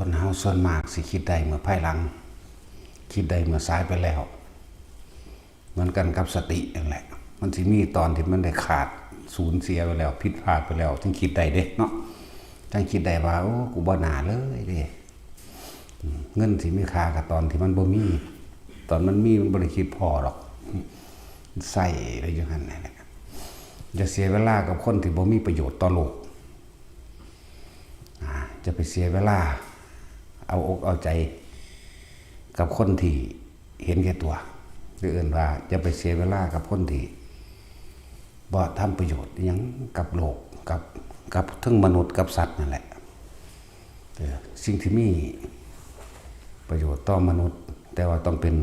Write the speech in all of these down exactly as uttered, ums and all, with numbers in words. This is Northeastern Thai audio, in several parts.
คนเฮาส่วนมากสิคิดได้เมื่อภายหลัง คิดได้เมื่อสายไปแล้ว เหมือนกันกับสตินั่นแหละ มันสิมีตอนที่มันได้ขาด สูญเสียไปแล้ว ผิดพลาดไปแล้ว จึงคิดได้เด้เนาะ จึงคิดได้ว่า โอ้ กูบ่น่าเลยเด้ อืม เงินสิมีค่ากับตอนที่มันบ่มี ตอนมันมีมันบ่ได้คิดพ้อดอก ใส่ไปอยู่หั่นนั่นแหละ อย่าเสียเวลากับคนที่บ่มีประโยชน์ต่อโลก อ่า จะไปเสียเวลา เอาอกเอาใจ กับคนที่เห็นแก่ตัว หรือเอิ้นว่าอย่าไปเสียเวลากับคนที่บ่ทำประโยชน์อิหยังกับโลก กับ กับทั้งมนุษย์กับสัตว์นั่นแหละ เออ สิ่งที่มีประโยชน์ต่อมนุษย์ แต่ว่าต้องเป็น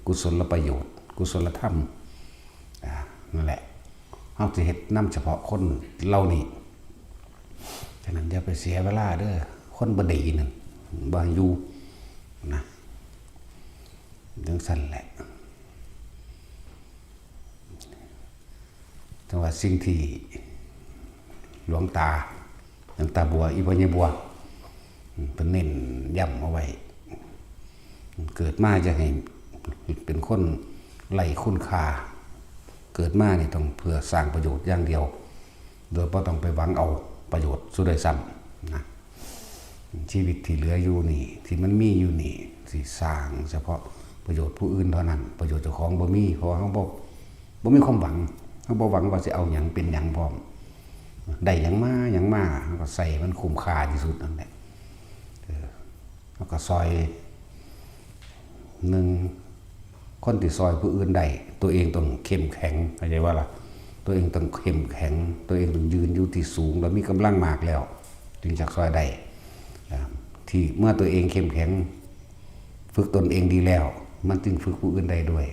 กุศลประโยชน์ กุศลธรรม อ่า นั่นแหละ เฮาสิเฮ็ดนำเฉพาะคนเหล่านี้ ฉะนั้นอย่าไปเสียเวลาเด้อ คนบ่ดีนั่น บ่ให้อยู่นะ จั่งซั้นแหละ แต่ว่าสิ่งที่หลวงตา หลวงตาบัว อีพ่อใหญ่บัว เพิ่นเน้นย้ำเอาไว้ เกิดมาจะให้เป็นคนไร้คุณค่า เกิดมานี่ต้องเพื่อสร้างประโยชน์อย่างเดียว โดยบ่ต้องไปหวังเอาประโยชน์ซะด้วยซ้ำนะ ชีวิตที่เหลืออยู่นี่ ที่มันมีอยู่นี่ สิสร้างเฉพาะประโยชน์ผู้อื่นเท่านั้น ประโยชน์เจ้าของบ่มี เพราะว่าเฮาบ่ บ่มีความหวัง เฮาบ่หวังว่าสิเอาหยังเป็นหยังพร้อม ได้หยังมาหยังมา เฮาก็ใส่มันคุ้มค่าที่สุดนั่นแหละ เออ เฮาก็ซอย หนึ่ง คนที่ซอยผู้อื่นได้ ตัวเองต้องเข้มแข็ง เข้าใจบ่ล่ะ ตัวเองต้องเข้มแข็ง ตัวเองต้องยืนอยู่ที่สูง แล้วมีกำลังมากแล้ว จึงจักซอยได้ อ่า ที่เมื่อตัวเองเข้มแข็ง ฝึกตนเองดีแล้ว มันจึงฝึกผู้อื่นได้ด้วย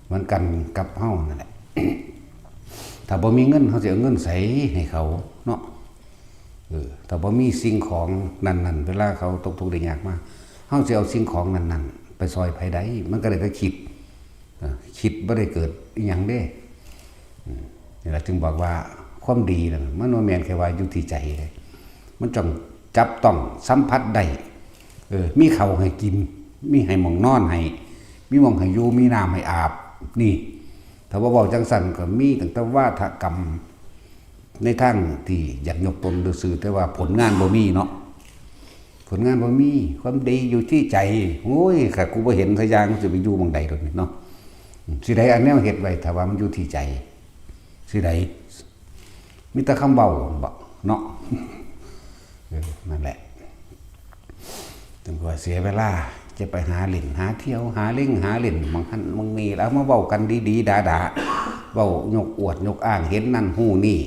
เหมือนกันกับเฮานั่นแหละ ถ้าบ่มีเงิน เฮาสิเอาเงินใสให้เขาเนาะ เออ ถ้าบ่มีสิ่งของนั้นๆ เวลาเขาตกทุกข์ได้ยากมา เฮาสิเอาสิ่งของนั้นๆ ไปซอยไผได้ มันก็ได้แต่คิด เออ คิดบ่ได้เกิดอิหยังเด้ อืม นี่ล่ะจึงบอกว่าความดีนั่น มันบ่แม่นแค่ว่าอยู่ที่ใจเด้ มันต้องจับต้องสัมผัสได้ เออ มีข้าวให้กิน มีให้หม่องนอนให้ มีหม่องให้อยู่ มีน้ำให้อาบ นี่ ถ้าว่าเว้าจั่งซั้นก็มีตั้งแต่วาทกรรม ในทางที่อยากยกตนซื่อๆ แต่ว่าผลงานบ่มีเนาะ ผลงานบ่มี ความดีอยู่ที่ใจ โอ้ย คันกูบ่เห็นสักอย่าง สิไปอยู่หม่องใดดอกนี่เนาะ สิได้อันแนวเฮ็ดไว้ ถ้าว่ามันอยู่ที่ใจ สิได้ มีแต่คำเว้าบ่เนาะ เออ นั่นแหละ จั่งว่าเสียเวลา จะไปหาเล่น หาเที่ยว หาเล่ง หาเล่น หม่องหั้นหม่องนี่ แล้วมาเว้ากันดีๆ ด่าๆ เว้ายกอวดยกอ้าง เห็นนั่นฮู้นี่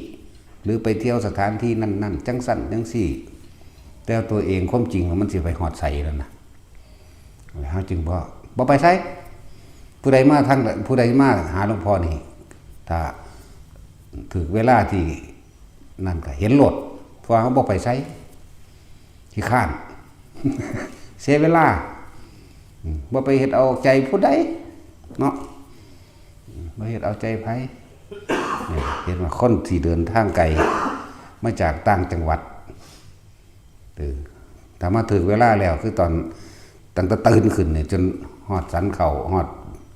หรือไปเที่ยวสถานที่นั่นๆ จั่งซั้นจั่งซี้ แต่ตัวเองความจริงมันสิไปฮอดไสนั่นน่ะ เฮาจึงบ่ บ่ไปไส ผู้ใดมาทาง ผู้ใดมาหาหลวงพ่อนี่ ถ้าถืกเวลาที่นั่นก็เห็นโลด เพราะว่าเฮาบ่ไปไส ขี้คร้าน เสียเวลา อืม บ่ไปเฮ็ดเอาใจผู้ใดเนาะ อืม บ่เฮ็ดเอาใจไผ เนี่ย เห็นว่าคนที่เดินทางไกล มาจากต่างจังหวัด เออ ถ้ามาถืกเวลาแล้ว คือตอน ตั้งแต่ตื่นขึ้นนี่ จนฮอดสันข้าว ฮอด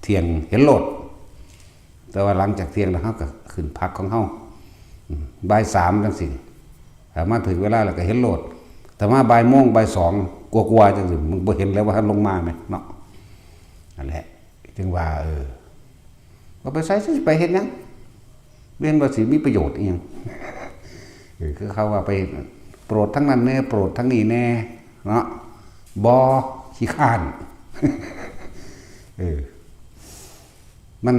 เที่ยง เห็นโลด แต่ว่าหลังจากเที่ยงแล้ว เฮาก็ขึ้นพักของเฮา อืม บ่ายสามจั่งซี้ ถ้ามาถืกเวลาแล้วก็เห็นโลด แต่มาบ่ายโมง บ่ายสองกว่าๆจั่งซี้ มันบ่เห็นแล้วว่าลงมาแหมเนาะ นั่นแหละ จึงว่า เออ บ่ไปไส สิไปเฮ็ดหยัง แม่นว่าสิมีประโยชน์อิหยัง เออ คือเขาว่าไปโปรดทั้งนั้นแน่ โปรดทั้งนี้แน่ เนาะ บ่ ขี้คร้าน เออ มัน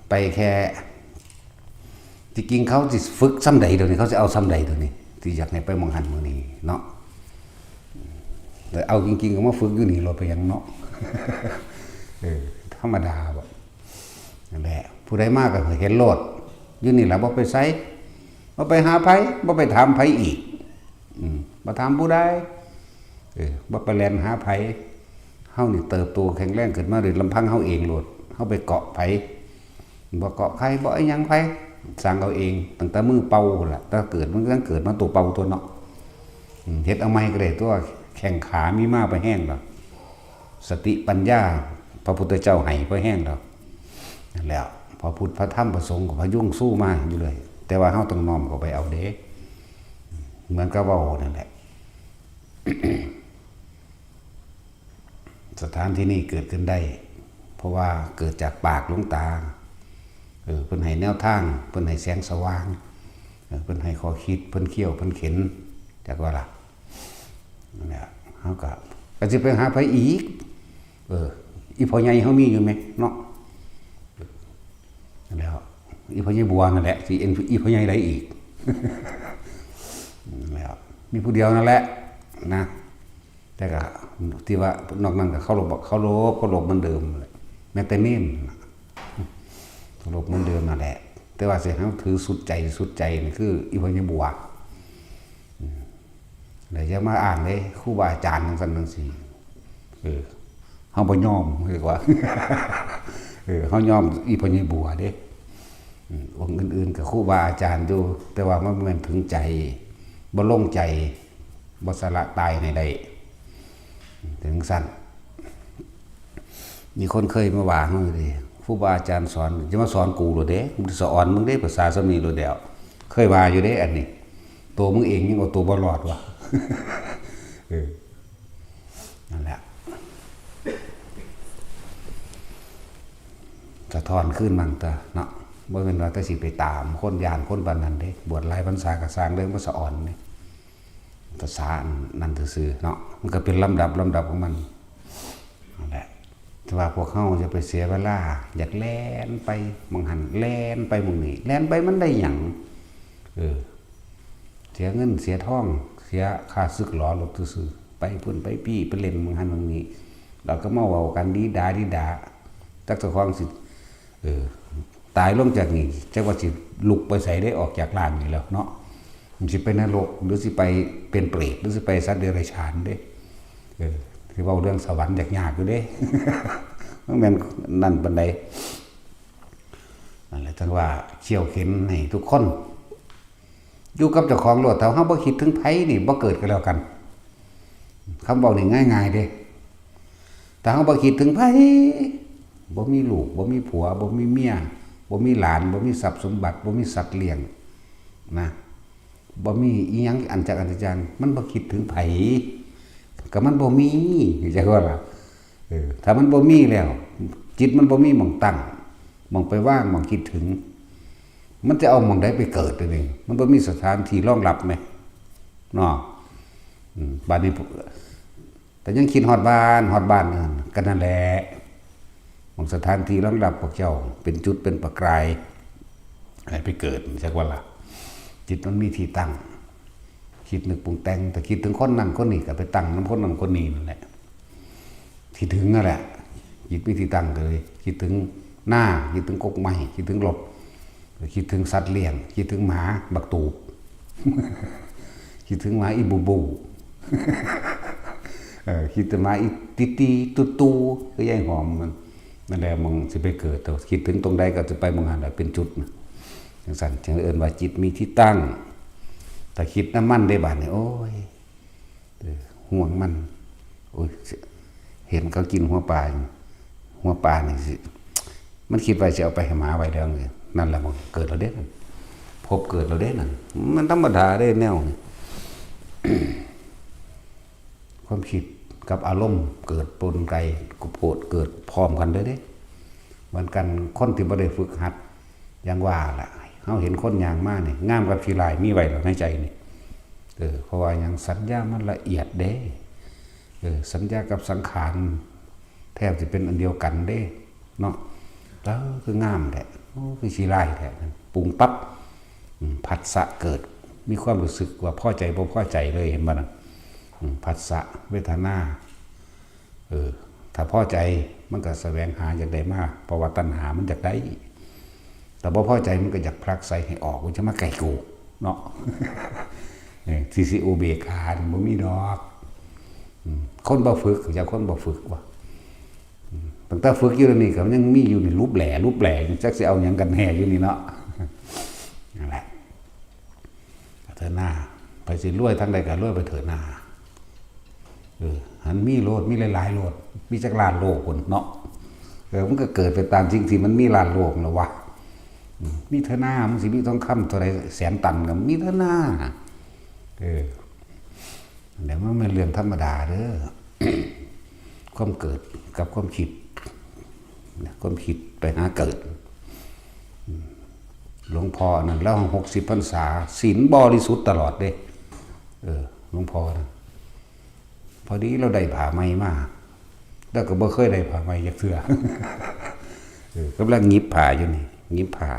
ไปแค่ ที่จริงเขาสิฝึกส่ำใดเดี๋ยวนี้ เขาสิเอาส่ำใดเดี๋ยวนี้ ที่อยากให้ไปหม่องหั้นหม่องนี่เนาะ แต่เอาจริงๆ ก็มาฝึกอยู่นี่โลด ไปหยังเนาะ เออ ธรรมดาบ่ นั่นแหละ ผู้ใดมาก็เห็นโลด อยู่นี่ล่ะ บ่ไปไส บ่ไปหาไผ บ่ไปถามไผอีก อืม บ่ถามผู้ใด เออ บ่ไปแล่นหาไผ เฮานี่เติบโตแข็งแรงขึ้นมาโดยลำพังเฮาเองโลด เฮาไปเกาะไผ บ่เกาะใคร บ่อิหยังไผ สร้างเอาเอง ตั้งแต่มือเป่าพู้นล่ะ แต่เกิดมันก็ต้องเกิดมาตัวเป่าตัวเนาะ อืม เฮ็ดเอาใหม่ก็ได้ตัว แข้งขามีมาบ่แฮงดอก สติปัญญาพระพุทธเจ้าให้บ่แฮงดอก นั่นแหละ พระพุทธพระธรรมพระสงฆ์ก็พยุงสู้มาอยู่เลย แต่ว่าเฮาต้องน้อมเข้าไปเอาเด้ เหมือนกับเว้านั่นแหละ สถานที่นี้เกิดขึ้นได้ เพราะว่าเกิดจากปากหลวงตา เออ เพิ่นให้แนวทาง เพิ่นให้แสงสว่าง เออ เพิ่นให้ข้อคิด เพิ่นเคี่ยว เพิ่นเข็น จักว่าล่ะ นั่นแหละ เฮาก็ ก็สิไปหาไผอีก เออ อีพ่อใหญ่เฮามีอยู่แหมเนาะ แล้ว อีพ่อใหญ่บัวนั่นแหละ สิเอ็นอีพ่อใหญ่ใดอีก แล้ว มีผู้เดียวนั่นแหละ นะ แต่ก็ที่ว่านอกนั้นก็เคารพ เคารพ เคารพเหมือนเดิมแหละ แม้แต่เณรน่ะ เคารพเหมือนเดิมนั่นแหละ แต่ว่าสิให้ถือสุดใจ สุดใจนี่คืออีพ่อใหญ่บัว อืม แล้วอย่ามาอ้างเลย ครูบาอาจารย์จังซั่นจังซี่ เออ เฮาบ่ยอม เรียกว่า เออ เฮายอมอีพ่อใหญ่บัวเด้ อืม องค์อื่นๆก็ครูบาอาจารย์อยู่ แต่ว่ามันบ่แม่นถึงใจ บ่ลงใจ บ่สละตายให้ได้ ถึงซั่น มีคนเคยมาว่าเฮาอยู่เด้ ครูบาอาจารย์สอน จะมาสอนกูโลดเด้ กูสิสอนมึงเด้ ภาษาส่ำนี้โลดแล้ว เคยว่าอยู่เด้ อันนี้ ตัวมึงเองยังเอาตัวบ่รอดวะ เออ นั่นแหละ สะท้อนคืนมั่งตาเนาะ บ่แม่นว่าแต่สิไปตามคน ย้านคนปานนั้นเด้ บวชหลายพรรษาก็ซ่างเด้ บ่สะออนเด้ ภาษาอันนั้นซื่อๆเนาะ มันก็เป็นลำดับ ลำดับของมัน นั่นแหละ แต่ว่าพวกเฮาอย่าไปเสียเวลา อยากแล่นไปหม่องหั้น แล่นไปหม่องนี้ แล่นไปมันได้หยัง เออ เสียเงิน เสียทอง เสียค่าศึกหลอรถซื่อๆ ไปพุ้นไปพี้ ไปเล่นหม่องหั้นหม่องนี้ แล้วก็มาเว้ากันดีดาดีดา จักเจ้าของสิ เออ ตายลงจากนี่ จักว่าสิลุกไปไสได้ ออกจากร่างนี่แล้วเนาะ มันสิไปนรก หรือสิไปเป็นเปรต หรือสิไปสัตว์เดรัจฉานเด้ เออ สิเว้าเรื่องสวรรค์ยากๆอยู่เด้ มันแม่นนั่นปานใด นั่นแหละ จั่งว่าเคี่ยวเข็นให้ทุกคน อยู่กับเจ้าของโลด ถ้าเฮาบ่คิดถึงไผนี่ บ่เกิดก็แล้วกัน คำเว้านี่ง่ายๆเด้ ถ้าเฮาบ่คิดถึงไผ บ่มีลูก บ่มีผัว บ่มีเมีย บ่มีหลาน บ่มีทรัพย์สมบัติ บ่มีสัตว์เลี้ยง นะ บ่มีอีหยังอันจักอันจักอย่าง มันบ่คิดถึงไผ ก็มันบ่มี เข้าใจบ่ล่ะ เออ ถ้ามันบ่มีแล้ว จิตมันบ่มีหม่องตั้ง หม่องไปวาง หม่องคิดถึง มันจะเอาหม่องใดไปเกิดเดี๋ยวนี้ มันบ่มีสถานที่รองรับแหม เนาะ อืม บัดนี้ แต่ยังคิดฮอดบ้าน ฮอดบ้านนั่น ก็นั่นแหละ หม่องสถานที่รองรับพวกเจ้า เป็นจุดเป็นประกาย ให้ไปเกิด จักว่าล่ะ จิตมันมีที่ตั้ง คิดนึกปรุงแต่ง แต่คิดถึงคนนั้นคนนี้ ก็ไปตั้งนำคนนั้นคนนี้นั่นแหละ คิดถึงนั่นแหละ จิตมีที่ตั้งเลย คิดถึงนา คิดถึงกกไม้ คิดถึงรถ คิดถึงสัตว์เลี้ยง คิดถึงหมาบักตูบ คิดถึงหมาอีบูบู เออ คิดถึงหมาอีติตีตูตู คือยายหอมมัน นั่นแหละ หม่องสิไปเกิด แต่คิดถึงตรงใดก็จะไปหม่องหั้นแหละ เป็นจุดนะ จั่งซั่น จั่งเอิ้นว่าจิตมีที่ตั้ง ถ้าคิดนำมันเด้บาดนี้ โอ้ย เออ ห่วงมัน โอ้ย เห็นเขากินหัวปลาอยู่ หัวปลานี่สิ มันคิดว่าสิเอาไปให้หมาไว้แล้วนี่ นั่นแหละมันเกิดแล้วเด้นั่น ภพเกิดแล้วเด้นั่น มันธรรมดาเด้แนวนี้ ความคิดกับอารมณ์เกิดปนกัน ก็โผดเกิดพร้อมกันเลยเด้ เหมือนกัน คนที่บ่ได้ฝึกหัด อย่างว่าล่ะ เฮาเห็นคนย่างมานี่ งามกับขี้ร้ายมีไว้แล้วในใจนี่ เออ เพราะว่าหยัง สัญญามันละเอียดเด้ เออ สัญญากับสังขาร แทบสิเป็นอันเดียวกันเด้ เนาะ เออ คืองามแท้ โอ้ คือขี้ร้ายแท้ ปรุงปั๊บ อืม ผัสสะเกิด มีความรู้สึกว่าพอใจบ่พอใจเลย เห็นบ่นั่น อืม ผัสสะ เวทนา เออ ถ้าพอใจมันก็แสวงหาอยากได้มา เพราะว่าตัณหามันอยากได้ แต่บ่พอใจมันก็อยากผลักไสให้ออก มันจะมาใกล้กู เนาะ เออ สิ สิอุเบกขานี่บ่มีดอก อืม คนบ่ฝึก อยากคนบ่ฝึกว่ะ อืม ตั้งแต่ฝึกอยู่นี่ก็ยังมีอยู่นี่ ลุบแหล่ ลุบแหล่อยู่ จักสิเอาหยังกันแน่อยู่นี่เนาะ นั่นแหละ เถิดหน้า ไปสิรวยทางใดก็รวยไปเถิดหน้า เออ หันมีโลด มีหลายๆโลด มีจักล้านโลกพุ้นเนาะ เออ มันก็เกิดไปตามสิ่งที่มันมีล้านโลกนั่นล่ะวะ อืม มีเถาะนา มันสิมีทองคำเท่าใดแสนตันก็มีเถาะนา เออ เดี๋ยวมันเป็นเรื่องธรรมดาเด้อ ความเกิดกับความคิด ความคิดไปหาเกิด อืม หลวงพ่อนั่น แล้วหกสิบพรรษา ศีลบริสุทธิ์ตลอดเด้ เออ หลวงพ่อนะ พอดีเราได้ผ้าใหม่มา แล้วก็บ่เคยได้ผ้าใหม่จักเทื่อ เออ กำลังหยิบผ้าอยู่นี่ หยิบผ้า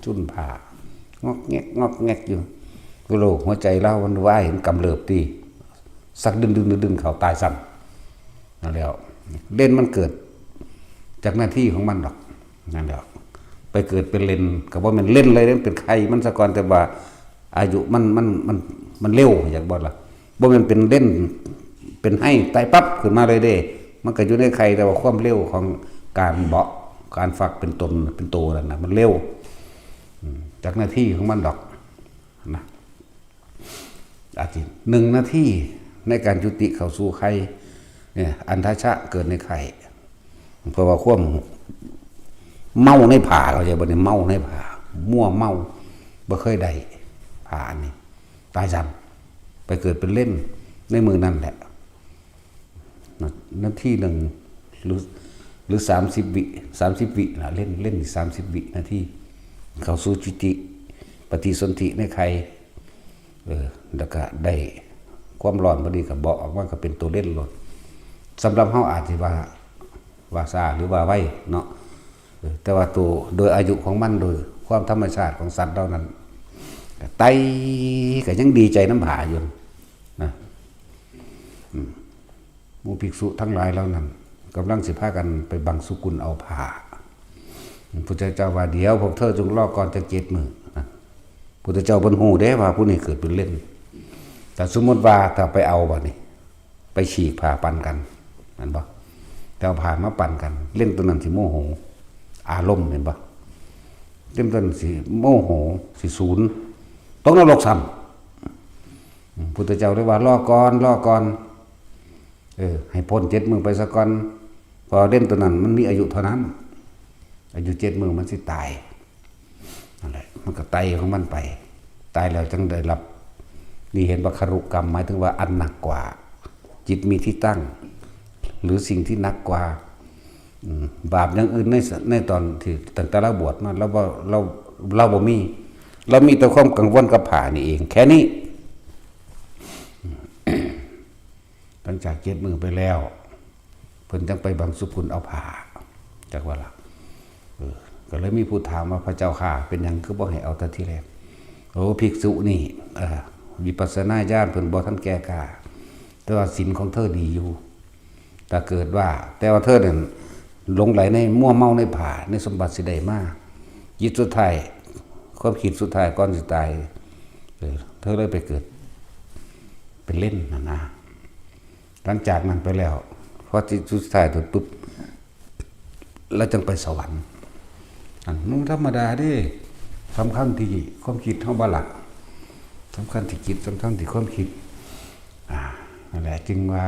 จุ่นผ้า งอกแงก งอกแงกอยู่ ก็โลกหัวใจเรามันวาย มันกำเริบติ สักดึงๆๆๆ เขาตายซ้ำ นั่นแหล้ว เล่นมันเกิดจากหน้าที่ของมันดอก นั่นแหละ ไปเกิดเป็นเล่น ก็บ่แม่นเล่นเลย มันเป็นไข่มันซะก่อน แต่ว่าอายุมัน มัน มัน มันเร็ว อยากบอกล่ะ บ่แม่นเป็นเล่น เป็นไห้ตายปั๊บขึ้นมาเลยเด้ มันก็อยู่ในไข่ แต่ว่าความเร็วของการเบาะ การฟักเป็นตน เป็นโตนั่นน่ะ มันเร็ว อืม จากหน้าที่ของมันดอก นะ อาจสิหนึ่งนาทีในการจุติเข้าสู่ไข่ เนี่ย อันทะชะเกิดในไข่ เพราะว่าความเมาในผ้า เข้าใจบ่เนี่ย เมาในผ้า มั่วเมา บ่เคยได้ผ้าอันนี้ ตายซ้ำ ไปเกิดเป็นเล่นในมื้อนั้นแหละ นะ นาทีหนึ่ง หรือ หรือสามสิบวิ สามสิบวินะ เล่น เล่นสามสิบวินาที เข้าสู่จุติ ปฏิสนธิในไข่ เออ แล้วก็ได้ความร้อนพอดีก็เบาะออกมาก็เป็นตัวเล่นโลด สำหรับเฮาอาจสิว่า ว่าช้าหรือว่าไวเนาะ เออ แต่ว่าตัว โดยอายุของมัน โดยความธรรมชาติของสัตว์เหล่านั้น ไต่ก็ยังดีใจนำผ้าอยู่นะ อืม หมู่ภิกษุทั้งหลายเหล่านั้น กำลังสิพากันไปบังสุกุลเอาผ้า พุทธเจ้าว่า "เดี๋ยวพวกเธอจงรอก่อนจักเจ็ดมื้อ" นะ พุทธเจ้าเพิ่นฮู้เด้ว่าผู้นี้เกิดเป็นเล่น แต่สมมุติว่าถ้าไปเอาบัดนี้ ไปฉีกผ้าปันกัน แม่นบ่ แต่เอาผ้ามาปันกัน เล่นตัวนั้นสิโมโห อารมณ์ แม่นบ่ เล่นตัวนั้นสิโมโห สิสูญ ตกนรกซ้ำ อืม พุทธเจ้าเลยว่า "รอก่อน รอก่อน เออ ให้พ้นเจ็ดมื้อไปซะก่อน เพราะเล่นตัวนั้นมันมีอายุเท่านั้น อายุเจ็ดมื้อมันสิตาย นั่นแหละ มันก็ไต่ของมันไป ตายแล้วจังได้รับ นี่เห็นว่าคารุกรรม หมายถึงว่าอันหนักกว่า จิตมีที่ตั้ง หรือสิ่งที่หนักกว่า อืม บาปอย่างอื่นใน ในตอนที่ตั้งแต่เราบวชมา เราบ่ เรา เราบ่มี เรามีแต่ความกังวลกับผ้านี่เอง แค่นี้ หลังจากเจ็ดมื้อไปแล้ว เพิ่นจังไปบังสุกุลเอาผ้า จักว่าล่ะ เออ ก็เลยมีผู้ถามว่า "พระเจ้าข้า เป็นหยังคือบ่ให้เอาแต่ทีแรก" "โอ้ ภิกษุนี่ เอ่อ วิปัสสนาญาณเพิ่นบ่ทันแก่กล้า แต่ว่าศีลของเธอดีอยู่ ถ้าเกิดว่า แต่ว่าเธอนั่นหลงไหลใน มัวเมาในผ้า ในสมบัติสิได้มา จิตสุดท้าย ความคิดสุดท้ายก่อนสิตาย เออ เธอเลยไปเกิดเป็นเล่นน่ะนะ หลังจากนั้นไปแล้ว พอจิตสุดท้ายตัวปุ๊บ แล้วจังไปสวรรค์ อันนั้นธรรมดาเด้ สำคัญที่ความคิดเฮาบ่ล่ะ สำคัญที่จิต สำคัญที่ความคิด อ่า นั่นแหละ จึงว่า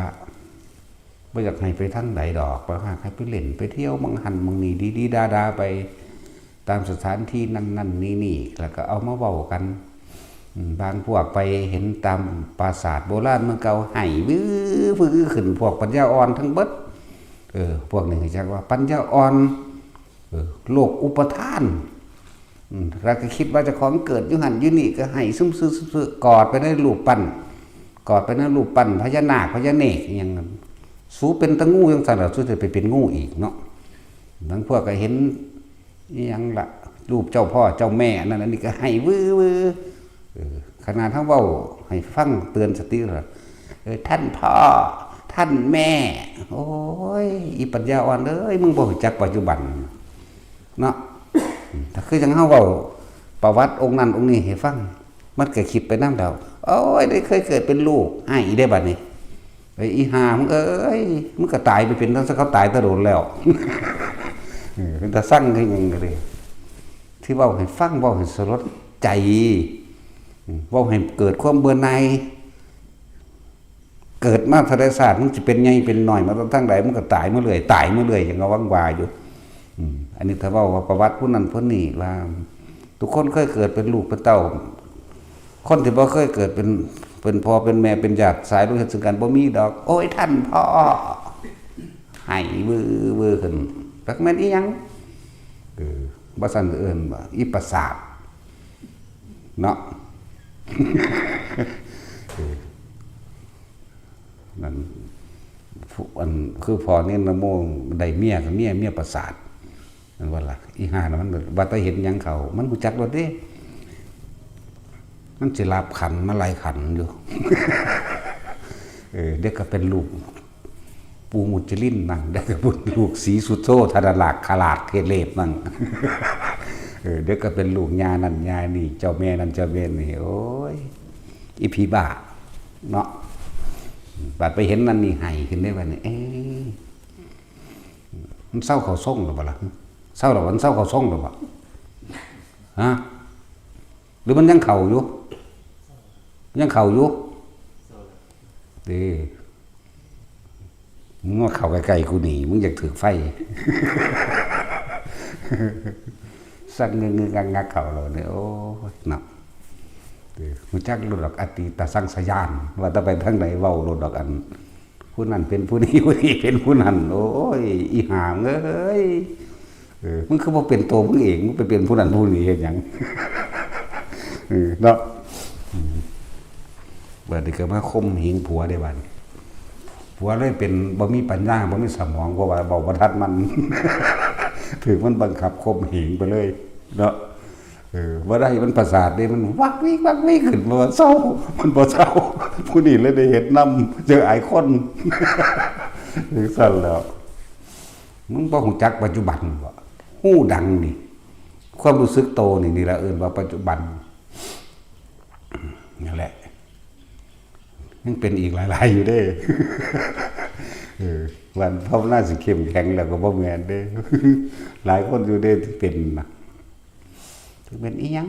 บ่อยากให้ไปทางใดดอก บ่อยากให้ไปเล่นไปเที่ยวหม่องหั้นหม่องนี่ ดีๆดาๆไป ตามสถานที่นั่นๆนี่ๆ แล้วก็เอามาเว้ากัน อืม บางพวกไปเห็นตามปราสาทโบราณเมืองเก่า ไห้วื้อวื้อขึ้น พวกปัญญาอ่อนทั้งเบิด เออ พวกนี้จักว่าปัญญาอ่อน เออ โลกอุปาทาน อืม แล้วก็คิดว่าเจ้าของเกิดอยู่หั้นอยู่นี่ ก็ไห้ซุ่มซื่อๆ กอดไปในรูปปั้น กอดไปในรูปปั้นพญานาคพญาเนกอิหยัง สูเป็นตางูจังซั่นล่ะ สูสิไปเป็นงูอีกเนาะ บางพวกก็เห็นอิหยังล่ะ รูปเจ้าพ่อเจ้าแม่นั่นอันนี้ก็ไห้วื้อวื้อ เออ ขนาดเฮาเว้าให้ฟังเตือนสติล่ะ เออ ท่านพ่อ ท่านแม่ โอ้ย อีปัญญาอ่อนเอ้ย มึงบ่รู้จักปัจจุบันเนาะ ถ้าคือจังเฮาเว้าประวัติองค์นั้นองค์นี้ให้ฟัง มันก็คิดไปนำแล้ว โอ้ย ได้เคยเกิดเป็นลูก ไห้อีกได้บัดนี้ ไอ้อีห่ามึงเอ้ย มึงก็ตายไปเป็นตั้งแต่เขาตายแต่โดนแล้ว เออ เป็นตาสั่งคือหยังก็เลย ที่เว้าให้ฟัง เว้าให้สลดใจ เว้าให้เกิดความเบื่อหน่าย เกิดมาเท่าใดชาติ มึงสิเป็นใหญ่เป็นน้อยมาทางใด มึงก็ตายมาเรื่อย ตายมาเรื่อย อย่างก็หวังว่าอยู่ อืม อันนี้ถ้าเว้าว่าประวัติผู้นั้นผู้นี้ว่า ทุกคนเคยเกิดเป็นลูกเป็นเต้า คนที่บ่เคยเกิดเป็น เป็นพ่อเป็นแม่เป็นญาติสายโลหิตซึ่งกันบ่มีดอก โอ้ย ท่านพ่อ ไห้วือวือขึ้น จักแม่นอีหยัง เออ บ่ซั้นก็เอิ้นว่าอีประสาท เนาะ เออ นั่น ผู้ อัน คือพ่อเณรนโมได้เมียก็เมีย เมียประสาท นั่นว่าล่ะ อีห่าน่ะมันว่าแต่เห็นหยังเขา มันรู้จักโลดเด้ มันสิลาบขันมาหลายขันอยู่ เออ เดี๋ยวก็เป็นลูก ปู่มุจลินมั่ง เดี๋ยวก็เป็นลูกศรีสุโธธนลาคราชเทเลศมั่ง เออ เดี๋ยวก็เป็นลูกย่านั่นย่านี่ เจ้าแม่นั่นเจ้าแม่นี่ โอ้ย อีผีบ้า เนาะ บัดไปเห็นนั่นนี่ไห้ขึ้นได้บัดนี้ เอ๊ะ มันเซาเข้าทรงหรือเปล่าล่ะ เซาแล้ว มันเซาเข้าทรงหรือเปล่า ฮะ หรือมันยังเข้าอยู่ ยังเข้าอยู่ เด้ มึงมาเข้าใกล้ๆกูนี่ มึงอยากถืกไฟ สั่นงึกๆงักๆเข้าแล้วเนี่ย โอ้ย เนาะ เออ รู้จักโลดดอก อตีตสังสญาณ ว่าแต่ไปทางไหนเว้าโลดดอก อัน ผู้นั้นเป็นผู้นี้ ผู้นี้เป็นผู้นั้น โอ้ย อีห่าเอ้ย เออ มึงคือบ่เป็นตัวมึงเอง มึงไปเป็นผู้นั้นผู้นี้เฮ็ดหยัง เออ เนาะ อืม บัดนี้ก็มาข่มเหงผัวได้บัดนี้ ผัวเลยเป็นบ่มีปัญญา บ่มีสมอง เพราะว่าเว้าบ่ทันมัน ถืกมันบังคับข่มเหงไปเลย เนาะ เออ บ่ได้ มันประสาทเด้ มันวักวิกวักวิกขึ้น มันบ่เซา มันบ่เซา ผู้นี้เลยได้เฮ็ดนำ เจออายคน จั่งซั่นแหล้ว มึงบ่รู้จักปัจจุบันบ่ ฮู้ดังนี่ ความรู้สึกโตนี่ นี่ล่ะเอิ้นว่าปัจจุบัน นั่นแหละ ยังเป็นอีกหลายๆอยู่เด้ เออ วันภาวนาสิเข้มแข็งแล้วก็บ่แม่นเด้ หลายคนอยู่เด้ที่เป็นน่ะ สิเป็นอีหยัง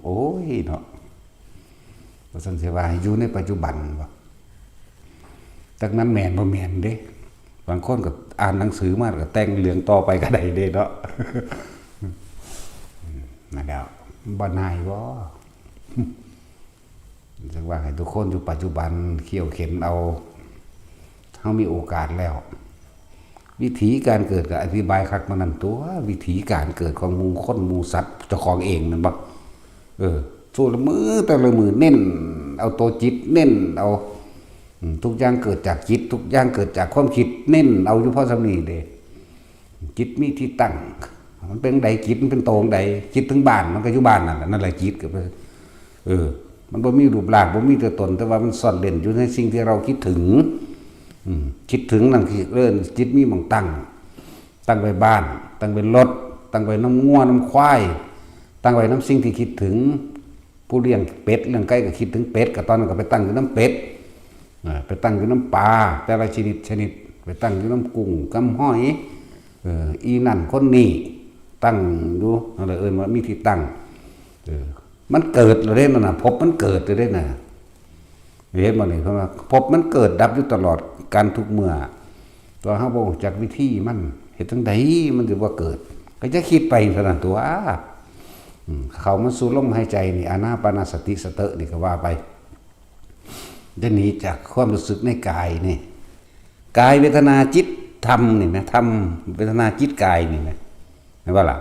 โอ้ยเนาะ ว่าซั่นสิว่าให้อยู่ในปัจจุบันบ่ จักมันแม่นบ่แม่นเด้ บางคนก็อ่านหนังสือมาแล้วก็แต่งเรื่องต่อไปก็ได้เด้เนาะ นั่นแหล้ว บ่นายบ่ จั่งว่าให้ทุกคนอยู่ปัจจุบัน เคี่ยวเข็ญเอา เฮามีโอกาสแล้ว วิถีการเกิดก็อธิบายคักมานั่นตัว วิถีการเกิดของหมู่คนหมู่สัตว์เจ้าของเองนั่นบ่ เออ สู้ละมื้อแต่ละมื้อเน้นเอาตัวจิต เน้นเอา อืม ทุกอย่างเกิดจากจิต ทุกอย่างเกิดจากความคิด เน้นเอาอยู่พอส่ำนี้เด้ จิตมีที่ตั้ง มันเป็นใด จิตมันเป็นโตงใด คิดถึงบ้าน มันก็อยู่บ้านนั่นแหละ นั่นแหละจิตก็เป็น เออ มันบ่มีรูปร่าง บ่มีตัวตน แต่ว่ามันซ่อนเร้นอยู่ในสิ่งที่เราคิดถึง อืม คิดถึงนั่นคือเอิ้นจิตมีหม่องตั้ง ตั้งไว้บ้าน ตั้งไว้รถ ตั้งไว้นำงัวนำควาย ตั้งไว้นำสิ่งที่คิดถึง ผู้เลี้ยงเป็ดเลี้ยงไก่ก็คิดถึงเป็ด ก็ตอนนั้นก็ไปตั้งอยู่นำเป็ด อ่า ไปตั้งอยู่นำปลา แต่ละชนิดชนิด ไปตั้งอยู่นำกุ้งกำหอย เออ อีนั่นคนนี้ ตั้งอยู่ นั่นแหละเอิ้นว่ามีที่ตั้ง เออ มันเกิดแล้วเด้นั่นน่ะ ภพมันเกิดแล้วเด้น่ะ เห็นบ่นี่ เพราะว่าภพมันเกิดดับอยู่ตลอดกาลทุกเมื่อ ตัวเฮาบ่รู้จักวิธีมัน เฮ็ดจั่งใดมันสิบ่เกิด ก็จะคิดไปเท่านั้นตัว อืม เข้ามาสู่ลมหายใจนี่ อานาปานสติสเตอะนี่ก็ว่าไป จะหนีจากความรู้สึกในกายนี่ กายเวทนาจิตธรรมนี่นะ ธรรมเวทนาจิตกายนี่นะ เห็นบ่ล่ะ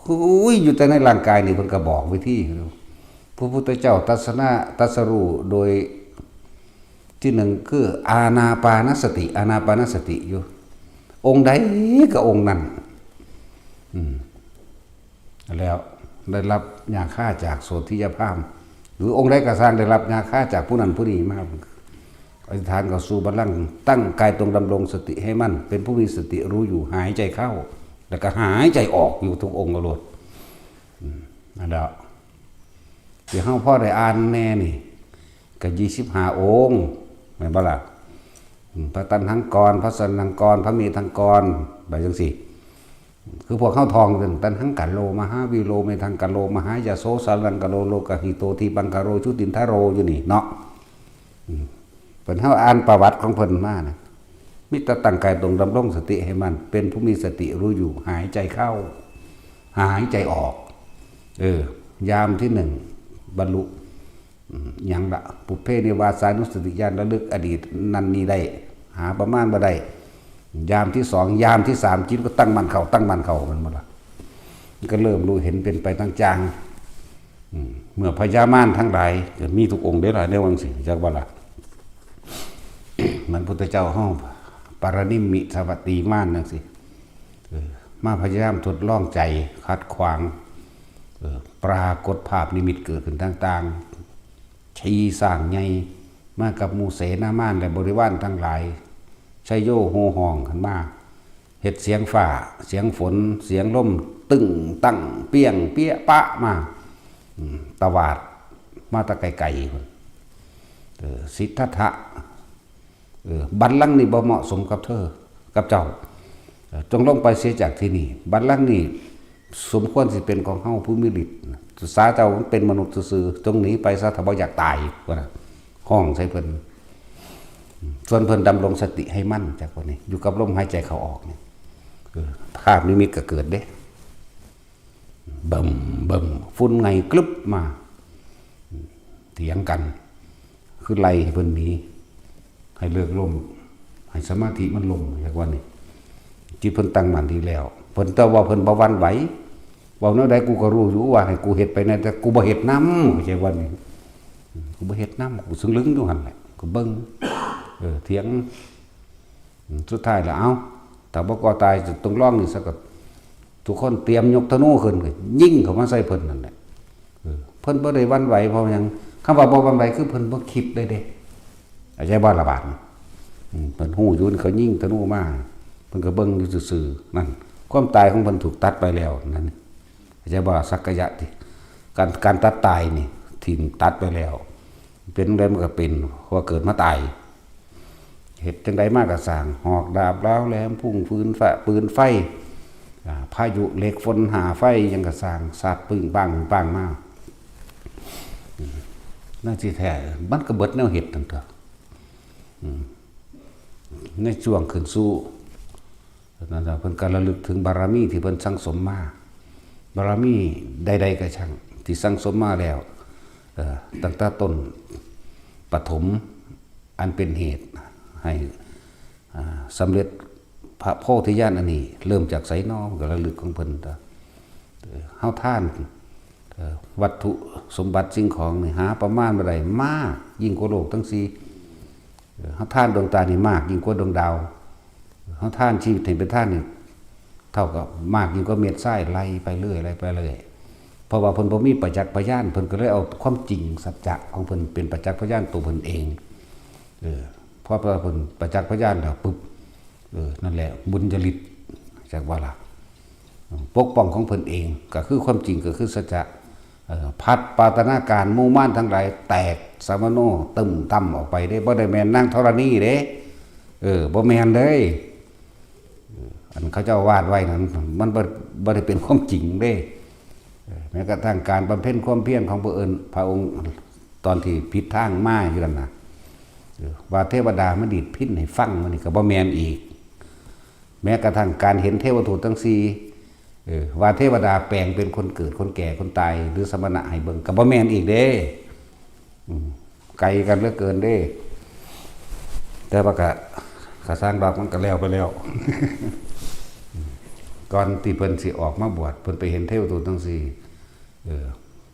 คุยอยู่แต่ในร่างกายนี่ เพิ่นก็บอกวิธี พระพุทธเจ้าตรัสนะ ตรัสรู้โดย ที่หนึ่งคืออานาปานสติ อานาปานสติอยู่ องค์ใดก็องค์นั้น อืม แล้วได้รับยาฆ่าจากโสธิยพราหมณ์ หรือองค์ใดก็ซ่างได้รับยาฆ่าจากผู้นั้นผู้นี้มา อธิษฐานเข้าสู่บัลลังก์ ตั้งกายตรงดำรงสติให้มั่น เป็นผู้มีสติรู้อยู่ หายใจเข้า แล้วก็หายใจออกอยู่ทุกองค์โลด อืม นั่นแหละ ที่เฮาพอได้อ่านแน่นี่ ก็ยี่สิบห้าองค์ แม่นบ่ล่ะ อืม พระตัณหังกร พระสรณังกร พระเมธังกร ไปจั่งซี้ คือพวกเฮาท่องเรื่อง ตัณหังกโร มหาวีโร เมธังกโร มหายโส สรณังกโร โลกหิโต ทีปังกโร ชุตินทโร อยู่นี่เนาะ อืม เพิ่น เฮาอ่านประวัติของเพิ่นมานะ มีแต่ตั้งกายตรง ดำรงสติให้มั่น เป็นผู้มีสติรู้อยู่ หายใจเข้า หายใจออก เออ ยามที่หนึ่ง บรรลุ อืม หยังละ ปุพเพนิวาสานุสติญาณ ระลึกอดีตนั่นนี่ได้ หาประมาณบ่ได้ ยามที่สอง ยามที่สาม จิตก็ตั้งมั่นเข้า ตั้งมั่นเข้า มันบ่ละ มันก็เริ่มรู้เห็นเป็นไปต่างๆ อืม เมื่อพญามารทั้งหลาย ก็มีทุกองค์เด้อล่ะ ในวังสิ จักว่าล่ะ เหมือนพุทธเจ้าเฮา ปารณิมมิตสวัตตีมารจังซี่ เออ มาพยายามทดลองใจ ขัดขวาง เออ ปรากฏภาพนิมิตเกิดขึ้นต่างๆ ชีสร้างใหญ่ มากับหมู่เสนามารและบริวารทั้งหลาย ชัยโยโห่ฮ้องขึ้นมา เฮ็ดเสียงฟ้า เสียงฝน เสียงลม ตึ้งตั้ง เปี้ยงเปี้ยปะมา อืม ตวาดมาแต่ไกลๆ พุ้น เออ สิทธัตถะ เออ บัลลังก์นี่บ่เหมาะสมกับเธอ กับเจ้า เออ จงลงไปเสียจากที่นี่ บัลลังก์นี่สมควรสิเป็นของเฮาผู้มีฤทธิ์ สาเจ้ามันเป็นมนุษย์ซื่อๆ จงหนีไปซะ ถ้าบ่อยากตาย ว่านะ ฮ้องใส่เพิ่น ส่วนเพิ่นดำรงสติให้มั่น จากวันนี้ อยู่กับลมหายใจเข้าออกนี่ เออ ภาพนิมิตก็เกิดเด้ เบิ่มเบิ่ม ฝุ่นไงกลึบมา เถียงกัน คือไล่ให้เพิ่นหนี ให้เลิกลม ให้สมาธิมันลม จากวันนี้ จิตเพิ่นตั้งมั่นดีแล้ว เพิ่น แต่ว่าเพิ่นบ่หวั่นไหว เว้าแนวใดกูก็รู้อยู่ว่าให้กูเฮ็ดไปแน่ แต่กูบ่เฮ็ดนำ เข้าใจว่านี่ กูบ่เฮ็ดนำ กูซึ่งลึงอยู่หั่นแหละ กูเบิ่ง เออ เถียง อืม สุดท้ายแล้ว เอ้า ถ้าบ่กลัวตาย จะต้องลองนี่ซะก่อน ทุกคนเตรียมยกธนูขึ้น ก็ยิงเข้ามาใส่เพิ่นนั่นแหละ เออ เพิ่นบ่ได้หวั่นไหว เพราะหยัง คำว่าบ่หวั่นไหว คือเพิ่นบ่คิดเลยเด้ เข้าใจบ่ล่ะบาดนี้ อืม เพิ่นฮู้อยู่ เขายิงธนูมา เพิ่นก็เบิ่งอยู่ซื่อๆ นั่น ความตายของเพิ่นถูกตัดไปแล้ว นั่น เข้าใจบ่ สักกายะติ การ การตัดตายนี่ ถิ่มตัดไปแล้ว เป็นจั่งใดมันก็เป็น เพราะว่าเกิดมาตาย เฮ็ดจั่งใดมาก็ซ่าง หอกดาบเหลาแหลม พุ่งฟืนฟ้า ปืนไฟ อ่า พายุเหล็กฝนห้าไฟ หยังก็ซ่าง สาดปึ้งปังปึ้งปังมา อืม นั่นสิแท้ มันก็เบิดแนวเฮ็ดนั่นตั๊ว อืม ในช่วงขึ้นสู่ นั่นล่ะ เพิ่นก็ระลึกถึงบารมีที่เพิ่นสั่งสมมา บารมีใดๆก็ช่าง ที่สั่งสมมาแล้ว เอ่อ ตั้งแต่ต้นปฐม อันเป็นเหตุให้ อ่า สำเร็จพระโพธิญาณอันนี้ เริ่มจากไสน้อ ก็ระลึกของเพิ่น เอ่อ เฮาทาน เอ่อ วัตถุสมบัติสิ่งของนี่ หาประมาณบ่ได้ มากยิ่งกว่าโลกทั้งสี่ เออ เฮาทานดวงตานี่มากยิ่งกว่าดวงดาว เฮาทานชีวิตให้เป็นทานนี่ เท่ากับมากยิ่งกว่าเม็ดทราย ไล่ไปเรื่อย ไล่ไปเรื่อย เพราะว่าเพิ่นบ่มีประจักษ์พยาน เพิ่นก็เลยเอาความจริงสัจจะของเพิ่นเป็นประจักษ์พยานตัวเพิ่นเอง เออ พอเพิ่นประจักษ์พยานแล้วปุ๊บ เออ นั่นแหละ บุญญาฤทธิ์ จักว่าล่ะ ปกป้องของเพิ่นเอง ก็คือความจริง ก็คือสัจจะ เอ่อ พัดปาตนาการหมู่มารทั้งหลายแตกสะมะโนตึมตั้มออกไปเด้ บ่ได้แม่นนางธรณีเด้ เออ บ่แม่นเด้ เออ อันเขาเจ้าวาดไว้นั้น มันบ่ บ่ได้เป็นความจริงเด้ เออ แม้กระทั่งการบำเพ็ญความเพียรของพระองค์ พระองค์ตอนที่ผิดทางมาอยู่นั่นน่ะ เออ ว่าเทวดามาดีดพิณให้ฟัง มันนี่ก็บ่แม่นอีก แม้กระทั่งการเห็นเทวทูตทั้งสี่ เออ ว่าเทวดาแปลงเป็นคนเกิด คนแก่ คนตาย หรือสมณะให้เบิ่ง ก็บ่แม่นอีกเด้ อืม ไกลกันเหลือเกินเด้ แต่ว่าก็ ก็ซ่างดอก มันก็แล้วไปแล้ว ก่อนที่เพิ่นสิออกมาบวช เพิ่นไปเห็นเทวทูตทั้งสี่ เออ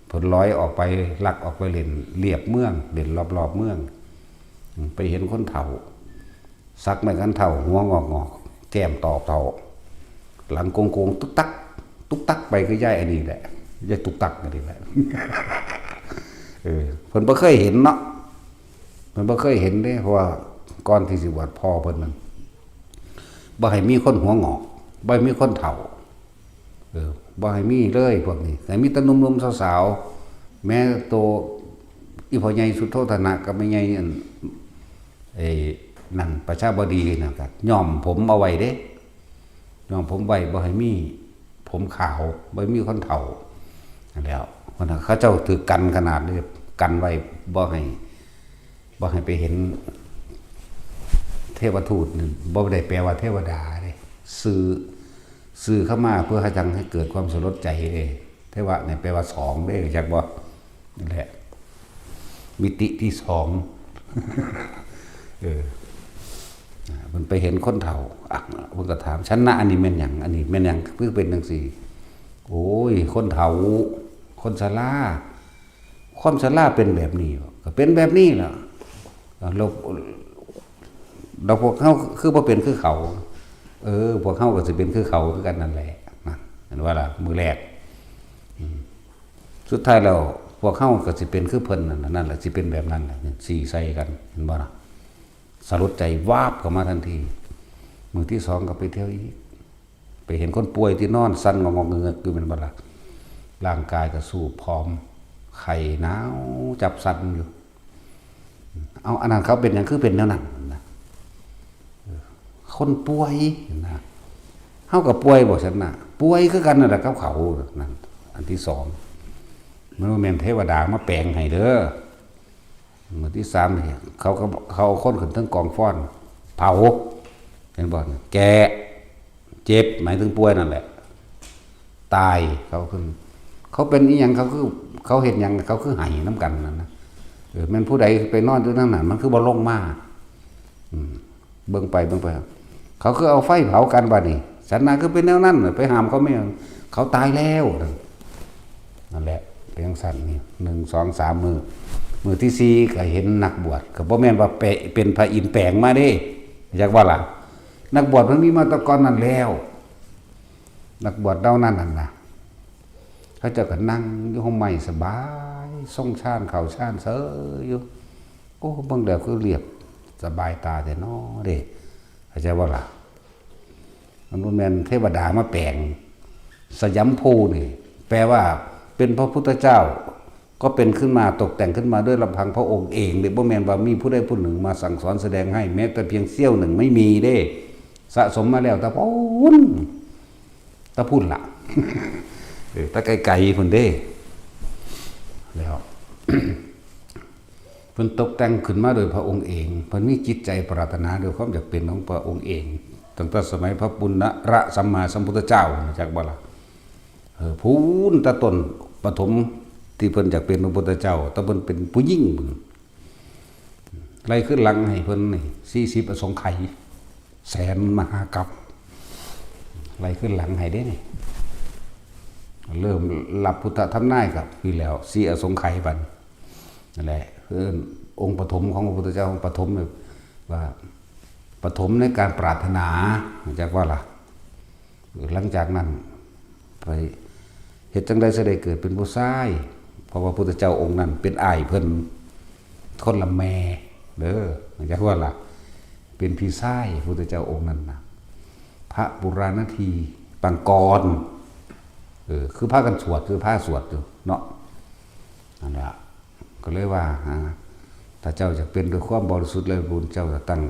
เพิ่นลอยออกไป ลักออกไปเล่นเลียบเมือง เล่นรอบๆเมือง อืม ไปเห็นคนเฒ่า สักไม้คันเฒ่า หัวงอกๆ แก้มตอบเฒ่า หลังโกงๆ ตุ๊กตัก ตุ๊กตักไป คือยายอันนี้แหละ ยายตุ๊กตักอันนี้แหละ เออ เพิ่นบ่เคยเห็นเนาะ เพิ่นบ่เคยเห็นเด้ เพราะว่าก่อนที่สิบวช พ่อเพิ่นนั่น บ่ให้มีคนหัวงอก บ่ให้มีคนเฒ่า เออ บ่ให้มีเลยพวกนี้ ให้มีแต่หนุ่มๆ สาวๆ แม้โตอีพ่อใหญ่สุโธธนะกับแม่ใหญ่อัน ไอ้นั่น ประชาบดีนั่นก็ย้อมผมเอาไว้เด้ ย้อมผมไว้ บ่ให้มีผมขาว บ่ให้มีคนเฒ่า นั่นแหล้ว เพราะนั้นเขาเจ้าถือกันขนาดนี้ กันไว้ บ่ให้ บ่ให้ไปเห็น เทวทูตนี่บ่ได้แปลว่าเทวดาเด้ สื่อ สื่อเข้ามาเพื่อให้จังให้เกิดความสลดใจเด้ เทวะเนี่ยแปลว่าสองเด้ จักบ่ นั่นแหละ มิติที่สอง เออ อ่า มันไปเห็นคนเฒ่า อ่ะ มันก็ถาม "ฉันนะ อันนี้แม่นหยัง อันนี้แม่นหยัง คือเป็นจังซี่" "โอ้ย คนเฒ่า คนชรา ความชราเป็นแบบนี้บ่" "ก็เป็นแบบนี้แหละ" "แล้ว แล้วพวกเฮาคือบ่เป็นคือเขา" "เออ พวกเฮาก็สิเป็นคือเขาคือกันนั่นแหละ" นะ เห็นว่าล่ะ มื้อแรก อืม สุดท้ายแล้ว พวกเฮาก็สิเป็นคือเพิ่นนั่นน่ะ นั่นแหละ สิเป็นแบบนั้นแหละ ซี้ใส่กัน เห็นบ่ล่ะ สลดใจวาบเข้ามาทันที มื้อที่สองก็ไปเที่ยวอีก ไปเห็นคนป่วยที่นอนสั่นงอกๆเงือกๆอยู่ แม่นบ่ล่ะ ร่างกายก็สูบผอม ไข้หนาวจับสั่นอยู่ "เอา อันนั้นเขาเป็นหยังคือเป็นแนวนั้น" นะ คนป่วยนะ เฮาก็ป่วยบ่ซั่นน่ะ ป่วยคือกันนั่นแหละกับเขา นั่น อันที่สอง มันบ่แม่นเทวดามาแปลงให้เด้อ มื้อที่สามนี่ เขาก็ เขาเอาคนขึ้นเทิงกองฟอน เผา เห็นบ่ แก่ เจ็บ หมายถึงป่วยนั่นแหละ ตาย เขาคือ เขาเป็นอีหยัง เขาคือ เขาเฮ็ดหยัง เขาคือไห้นำกันนั่นนะ เออ แม่นผู้ใดไปนอนอยู่ทางนั้น มันคือบ่ลงมา อืม เบิ่งไปเบิ่งไป เขาคือเอาไฟเผากันบัดนี้ ฉันน่ะคือเป็นแนวนั้น ไปห้ามเขาไม่ เขาตายแล้ว นั่นแหละ เป็นจังซั่นนี่ หนึ่ง สอง สาม มื้อ มื้อที่สี่ก็เห็นนักบวช ก็บ่แม่นว่าเปะ เป็นพระอินทร์แปลงมาเด้ จักว่าล่ะ นักบวชมันมีมาแต่ก่อนนั้นแล้ว นักบวชเหล่านั้นนั่นนะ เขาเจ้าก็นั่งอยู่ฮ่มไม้สบาย ทรงฌานเข้าฌานเสยอยู่ โอ้ เบิ่งแล้วคือเรียบสบายตาแท้น้อเด้ เข้าใจบ่ล่ะ มันบ่แม่นเทวดามาแปลง สยามภูนี่ แปลว่าเป็นพระพุทธเจ้า ก็เป็นขึ้นมา ตกแต่งขึ้นมาด้วยลำพังพระองค์เองเด้ บ่แม่นว่ามีผู้ใดผู้หนึ่งมาสั่งสอนแสดงให้ แม้แต่เพียงเสี้ยวหนึ่งไม่มีเด้ สะสมมาแล้วแต่พุ้น แต่พุ้นล่ะ เออ แต่ไกลๆพุ้นเด้ แล้ว เพิ่นตกแต่งขึ้นมาโดยพระองค์เอง เพิ่นมีจิตใจปรารถนาด้วยความอยากเป็นของพระองค์เอง ตั้งแต่สมัยพระปุณณะสัมมาสัมพุทธเจ้า จักบ่ล่ะ เออ พุ้นแต่ต้นปฐมที่เพิ่นอยากเป็นพระพุทธเจ้า แต่เพิ่นเป็นผู้หญิง ไล่ขึ้นหลังให้เพิ่นนี่ สี่สิบอสงไขย แสนมหากัป ไล่ขึ้นหลังให้เด้นี่ เริ่มรับพุทธทำนายกับพี่แล้ว สี่อสงไขยบัด นั่นแหละ คือองค์ปฐมของพระพุทธเจ้า องค์ปฐมเนี่ยว่า ปฐมในการปรารถนา จักว่าล่ะ หลังจากนั้น ไปเฮ็ดจั่งใดสิได้เกิดเป็นผู้ชาย เพราะว่าพุทธเจ้าองค์นั้นเป็นอ้ายเพิ่น คนละแม่เด้อ จักว่าล่ะ เป็นพี่ชายพุทธเจ้าองค์นั้นนะ พระปุราณทีปังกร เออ คือพากันสวด คือพาสวดอยู่เนาะ นั่นล่ะ ก็เลยว่า อ่า ถ้าเจ้าอยากเป็นด้วยความบริสุทธิ์และบริบูรณ์ เจ้าจะตั้ง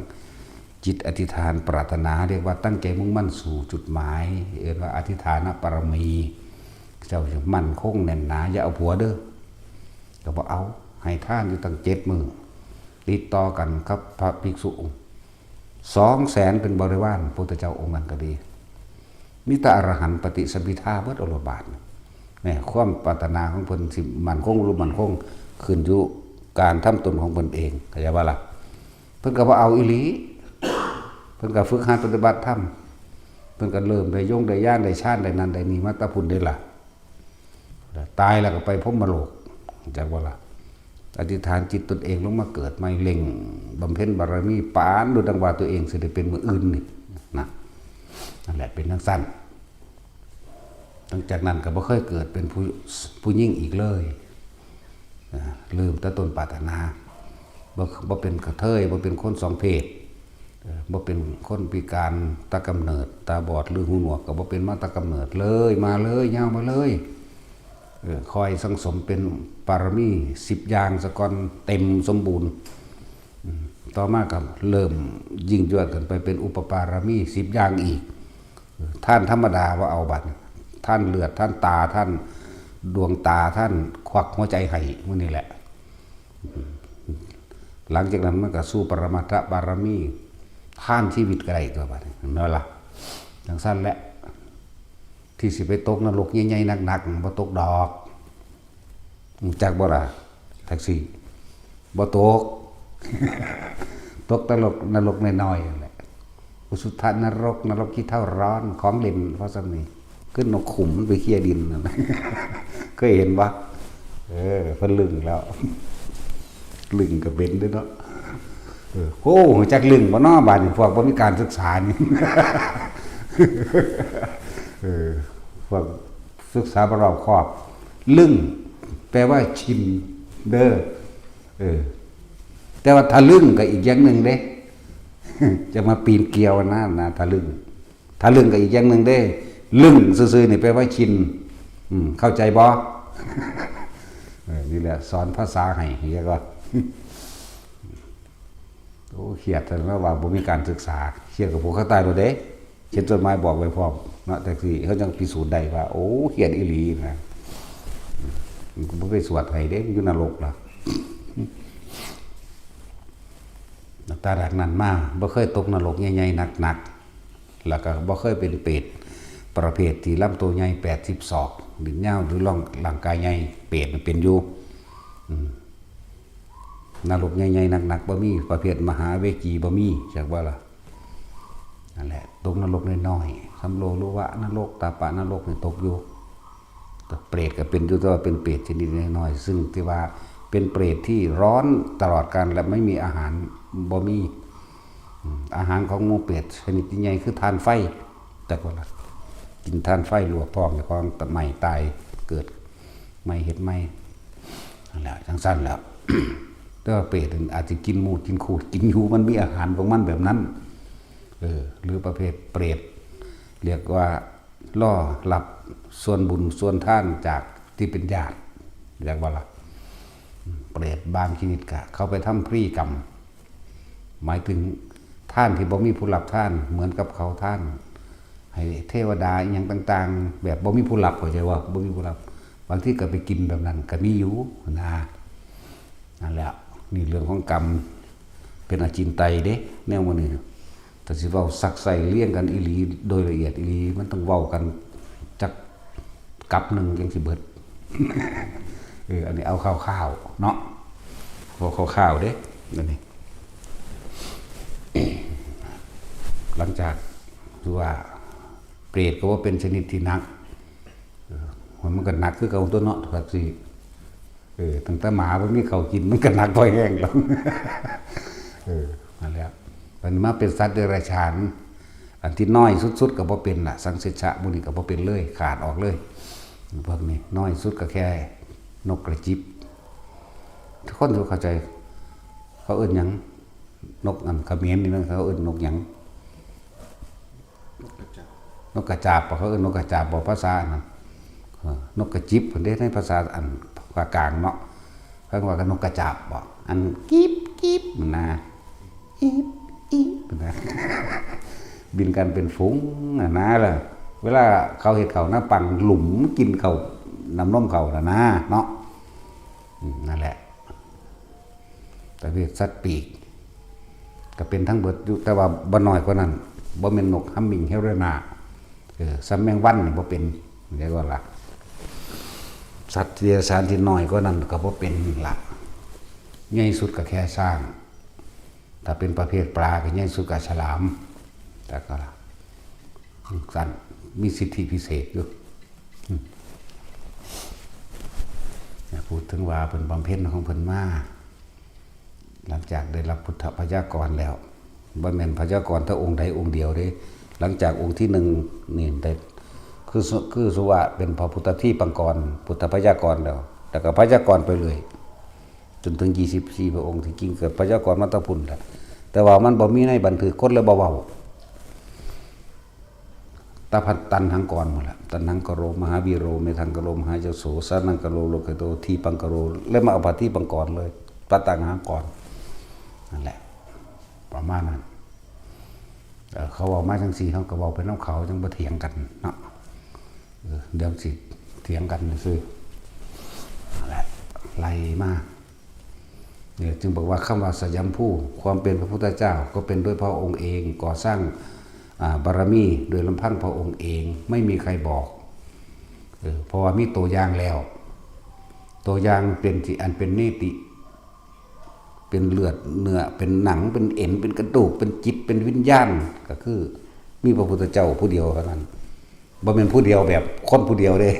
จิตอธิษฐานปรารถนา เรียกว่าตั้งใจมุ่งมั่นสู่จุดหมาย เรียกว่าอธิษฐานปารมี เจ้าจะมั่นคงแน่นหนา อย่าเอาผัวเด้อ ก็บอกเอา ให้ทานอยู่ตั้งเจ็ดมื้อ ติดต่อกันกับพระภิกษุ สองแสนเป็นบริวาร พุทธเจ้าองค์นั้นก็ดี มีแต่อรหันต์ปฏิสัมภิทาเบิดอรบาท เนี่ย ความปรารถนาของเพิ่นสิมั่นคงหรือบ่มั่นคง ขึ้นอยู่การทำตนของเพิ่นเอง เข้าใจบ่ล่ะ เพิ่นก็บ่เอาอีหลี เพิ่นก็ฝึกหัดปฏิบัติธรรม เพิ่นก็เริ่มได้ยงได้ญาณได้ฌานได้นั่นได้นี่มาแต่พุ้นเด้ล่ะ ตายแล้วก็ไปพรหมโลก จักบ่ล่ะ อธิษฐานจิตตนเองลงมาเกิดใหม่ เร่งบำเพ็ญบารมี ปานดูดังว่าตัวเองสิได้เป็นมื้ออื่นนี่นะ นั่นแหละ เป็นจั่งซั่น หลังจากนั้นก็บ่เคยเกิดเป็นผู้ ผู้หญิงอีกเลย อ่า ลืมแต่ต้นปรารถนา บ่ บ่เป็นกระเทย บ่เป็นคนสองเพศ เอ่อ บ่เป็นคนพิการแต่กำเนิด ตาบอดหรือหูหนวก ก็บ่เป็นมาแต่กำเนิดเลย มาเลย ยาวมาเลย เอ่อ คอยสั่งสมเป็นปารมีสิบอย่างซะก่อน เต็มสมบูรณ์ อืม ต่อมาก็เริ่มยิ่งยวดขึ้นไปเป็นอุปปารมีสิบอย่างอีก เอ่อ ทานธรรมดาบ่เอาบัด ทานเลือด ทานตา ทานดวงตา ทานควักหัวใจให้ หมู่นี้แหละ หลังจากนั้นมันก็สู่ปรมัตถบารมี ผ่านชีวิตก็ได้ตัวบัดนี้ เห็นบ่ล่ะ? จั่งซั้นแหละ ที่สิไปตกนรกใหญ่ๆ หนักๆ บ่ตกดอก รู้จักบ่ล่ะ แท็กซี่ บ่ตก ตกนรก นรกน้อยๆ นั่นแหละ อุชุทนรก นรกขี้เถ้าร้อน ของเล่นพอส่ำนี้ คือนกขุมมันไปเคลียร์ดินนั่น เคยเห็นบ่? เออ เพิ่นลึงแล้ว ลึงก็เป็นเด้อเนาะ เออ โอ้ จักลึงบ่น้อ บาดนี้ พวกบ่มีการศึกษานี่ เออ พวกศึกษาบ่รอบคอบ ลึง แปลว่าชินเด้อ เออ แต่ว่าทะลึ่งก็อีกอย่างหนึ่งเด้ จะมาปีนเกลียวนะ นะ ทะลึ่ง ทะลึ่งก็อีกอย่างหนึ่งเด้ ลึ่งซื่อๆ นี่แปลว่าชิน อืม เข้าใจบ่? เออ นี่แหละ สอนภาษาให้ เรียกว่า โอ้ เครียดแท้เนาะ ว่าบ่มีการศึกษา เครียดกับผูกคอตายโลดเด้ เขียนจดหมายบอกไว้พร้อมเนาะ แต่สิเขาจั่งพิสูจน์ได้ว่า โอ้ เครียดอีหลีนะ มันก็บ่ไปสวดให้เด้ มันอยู่นรกล่ะ ตั้งแต่นั้นมา บ่เคยตกนรกใหญ่ๆ หนักๆ แล้วก็บ่เคยเป็นเปรตประเภทที่ลำตัวใหญ่แปดสิบศอก ลิ้นยาว หรือร่าง ร่างกายใหญ่ เปรตมันเป็นอยู่ อืม นรกใหญ่ๆ หนักๆ บ่มี ประเภทมหาเวจีบ่มี จักว่าล่ะ นั่นแหละ ตกนรกน้อยๆ สำโลลุวะนรก ตาปะนรกนี่ตกอยู่ เปรตก็เป็นอยู่ แต่ว่าเป็นเปรตชนิดน้อยๆ ซึ่งที่ว่าเป็นเปรตที่ร้อนตลอดกาล และไม่มีอาหาร บ่มี อืม อาหารของหมู่เปรตชนิดที่ใหญ่คือถ่านไฟ จักว่าล่ะ กินถ่านไฟลวกท้องเจ้าของ ไหม้ตาย เกิดใหม่ เฮ็ดใหม่ นั่นแหละ จั่งซั้นแหละ แต่ว่าเปรตมันอาจสิกินหมูด กินขูด กินหยู มันมีอาหารของมันแบบนั้น เออ หรือประเภทเปรต เรียกว่า รอรับส่วนบุญส่วนทานจากที่เป็นญาติ เรียกว่าล่ะ เปรตบางชนิดก็เข้าไปทำพิธีกรรม หมายถึงทานที่บ่มีผู้รับทาน เหมือนกับเขาทานให้เทวดาอิหยังต่างๆ แบบบ่มีผู้รับ เข้าใจบ่? บ่มีผู้รับ บางทีก็ไปกินแบบนั้นก็มีอยู่นะ นั่นแหละ นี่เรื่องของกรรม เป็นอจินไตยเด้ แนวมื้อนี้ ถ้าสิเว้าซักไส้เรียงกันอีหลี โดยละเอียดอีหลี มันต้องเว้ากันจักกับหนึ่งจั่งสิเบิด เออ อันนี้เอาคร่าวๆ เนาะ เว้าคร่าวๆ เด้ อันนี้ หลังจากคือว่า เปรตก็ว่าเป็นชนิดที่หนัก เออ มันก็หนักคือเก่าตั๊วเนาะ แบบสิ เออ ตั้งแต่หมาบ่มีข้าวกิน มันก็หนักพอแฮงแล้ว เออ นั่นแหละ มันมาเป็นสัตว์เดรัจฉาน อันที่น้อยสุดๆ ก็บ่เป็นล่ะ สังเสชะหมู่นี้ก็บ่เป็นเลย ขาดออกเลย พวกนี้ น้อยสุดก็แค่นกกระจิบ ทุกคนสิเข้าใจ เขาเอิ้นหยัง นกอันเขมรนี่มัน เขาเอิ้นนกหยัง นกกระจาบบ่ เขาเอิ้นนกกระจาบบ่ ภาษาอันนั้น เออ นกกระจิบพุ้นเด้ ในภาษาอันภาคกลางเนาะ เพิ่นว่าก็นกกระจาบบ่ อันกิบกิบนะ อิบอิบนะ บินกันเป็นฝูงน่ะนะ ล่ะ เวลาเขาเฮ็ดข้าวนาปังหลุมกินข้าวน้ำนมเขาน่ะนะ เนาะ อืม นั่นแหละ ประเภทสัตว์ปีก ก็เป็นทั้งเบิดอยู่ แต่ว่าบ่น้อยกว่านั้น บ่แม่นนกฮัมมิงเฮเรนา เออ ส่ำแมงวันนี่บ่เป็น เรียกว่าล่ะ สัตว์เดรัจฉานที่น้อยกว่านั้นก็บ่เป็นละ ใหญ่สุดก็แค่ช้าง ถ้าเป็นประเภทปลาก็ใหญ่สุดก็ฉลาม แต่ก็ล่ะ จั่งซั้น มีสิทธิพิเศษอยู่ อืม พูดถึงว่าเพิ่นบำเพ็ญของเพิ่นมา หลังจากได้รับพุทธพยากรแล้ว บ่แม่นพยากรแต่องค์ใดองค์เดียวเด้ หลังจากองค์ที่หนึ่งนี่ได้ คือสุ คือสุว่าเป็นพระพุทธทีปังกร พุทธพยากรแล้ว แล้วก็พยากรไปเรื่อย จนถึงยี่สิบสี่พระองค์ ที่จริงก็พยากรณ์มาแต่พุ้นแหละ แต่ว่ามันบ่มีในบันทึก คนเลยบ่เว้า ตาพัดตันหังกรหมดละ ตันหังกโร มหาวีโร เมธังกโร มหายโส สานังกโร โลกโขโต ทีปังกโร เลยมาเอาพระทีปังกรเลย พระตันหังกร นั่นแหละ ประมาณนั้น เอ่อ เขาเว้ามาจั่งซี้ เขาก็เว้าไปนำเขา จั่งบ่เถียงกันเนาะ เออ เดี๋ยวสิเถียงกันซื่อ นั่นแหละ ไล่มา เนี่ยจึงบอกว่าคำว่าสยามภู ความเป็นพระพุทธเจ้าก็เป็นด้วยพระองค์เอง ก่อสร้าง อ่า บารมีโดยลำพังพระองค์เอง ไม่มีใครบอก เออ เพราะว่ามีตัวอย่างแล้ว ตัวอย่างเป็นที่อันเป็นนิติ เป็นเลือดเนื้อ เป็นหนัง เป็นเอ็น เป็นกระดูก เป็นจิต เป็นวิญญาณ ก็คือมีพระพุทธเจ้าผู้เดียวเท่านั้น บ่แม่นผู้เดียวแบบคนผู้เดียวเด้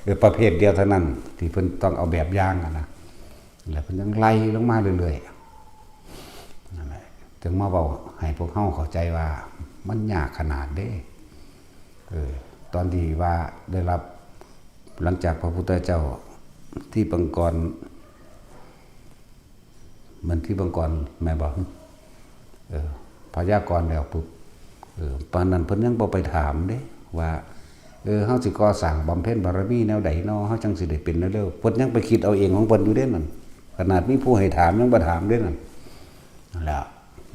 เออ ประเภทเดียวเท่านั้น ที่เพิ่นต้องเอาแบบอย่างอะนะ แล้วเพิ่นยังไล่ลงมาเรื่อยๆ นั่นแหละ จึงมาเว้าให้พวกเฮาเข้าใจว่ามันยากขนาดเด้ เออ ตอนที่ว่าได้รับ หลังจากพระพุทธเจ้า ทิพย์ปกรณ์ มันทิพย์ปกรณ์แม่นบ่ เออ พยากรณ์แล้วปุ๊บ เออ ปานนั้นเพิ่นยังบ่ไปถามเด้ ว่า เออ เฮาสิก่อสร้างบำเพ็ญบารมีแนวใดน้อ เฮาจังสิได้เป็นแนวเร็ว เพิ่นยังไปคิดเอาเองของเพิ่นอยู่เด้นั่น ขนาดมีผู้ให้ถามยังบ่ถามเด้นั่น นั่นแหละ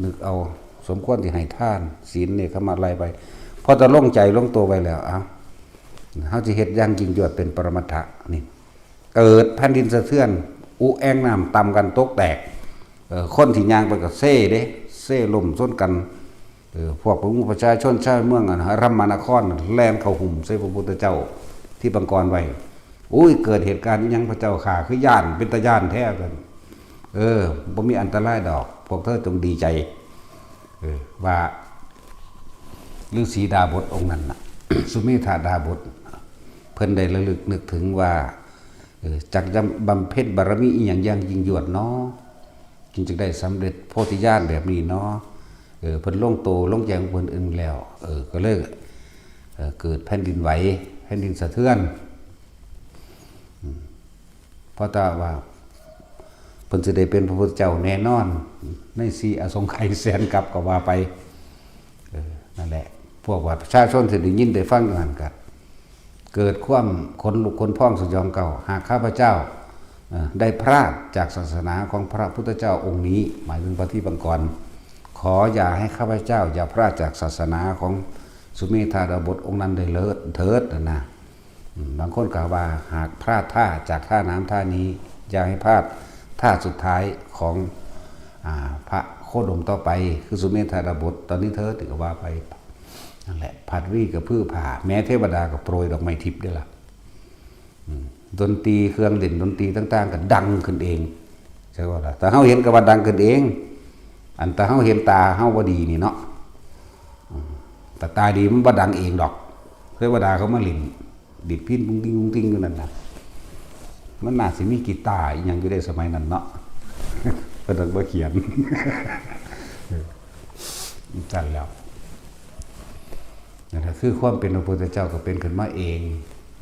นึกเอา สมควรที่ให้ทาน ศีล เนกขัมมะ ไล่ไป พอจะลงใจลงตัวไว้แล้ว เอ้า เฮาสิเฮ็ดอย่างยิ่งยวดเป็นปรมัตถะนี่ เกิดแผ่นดินสะเทือน อุแอ่งน้ำต่ำกันตกแตก เอ่อ คนที่ย่างไปก็เซเด้ เซล้มชนกัน เออ พวกประมุขประชาชนชาวเมืองอะนะ รัมมานคร แล่นเข้าหุ้มใส่พระพุทธเจ้า ทิพย์ปกรณ์ไว้ อุ้ย เกิดเหตุการณ์อิหยังพระเจ้าข้า คือย้าน เป็นตาย้านแท้กัน เออ บ่มีอันตรายดอก พวกเธอจงดีใจ เออ ว่าฤาษีดาบสองค์นั้นน่ะ สุเมธาดาบส เพิ่นได้ระลึกนึกถึงว่า เออ จักยำบำเพ็ญบารมีอีหยังอย่างยิ่งยวดเนาะ จึงจะได้สำเร็จโพธิญาณแบบนี้เนาะ เออ เพิ่นลงโตลงแจงเพิ่นเองแล้ว เออ ก็เลย เออ เกิดแผ่นดินไหว แผ่นดินสะเทือน อืม เพราะถ้าว่า เพิ่นสิได้เป็นพระพุทธเจ้าแน่นอน ในสี่อสงไขยแสนกัปก็ว่าไป เออ นั่นแหละ พวกว่าประชาชนสิได้ยินได้ฟังอยู่หั่นก็ เกิดความขนลุกขนพองสยองเกล้า หากข้าพเจ้า เอ่อ ได้พลาดจากศาสนาของพระพุทธเจ้าองค์นี้ หมายถึงพระทิพย์ปกรณ์ ขออย่าให้ข้าพเจ้าอย่าพลาดจากศาสนาของสุเมธาดาบสองค์นั้นได้เลิศเถิดนะ อืม บางคนก็ว่าหากพลาดท่าจากท่าน้ำท่านี้ อย่าให้พลาดท่าสุดท้ายของ อ่า พระโคดมต่อไป คือสุเมธาดาบสตอนนี้เถิด ก็ว่าไป นั่นแหละ พัดวีกับพื้นผ้า แม้เทวดาก็โปรยดอกไม้ทิพย์ได้ละ อืม ดนตรีเครื่องเล่นดนตรีต่างๆ ก็ดังขึ้นเอง ใช่บ่ล่ะ แต่เฮาเห็นก็ว่าดังขึ้นเอง อันแต่เฮาเห็นตาเฮาบ่ดีนี่เนาะ อืม แต่ตาดีมันบ่ดังเองดอก เทวดาเขามาเล่น ดีดพิณปุ้งติ้งปุ้งติ้งอยู่นั่นน่ะ มันน่าสิมีกีตาร์อีหยังอยู่ได้สมัยนั้นเนาะ เพิ่นบ่เขียน จั่นแล้ว นั่นก็คือความเป็นพระพุทธเจ้าก็เป็นขึ้นมาเอง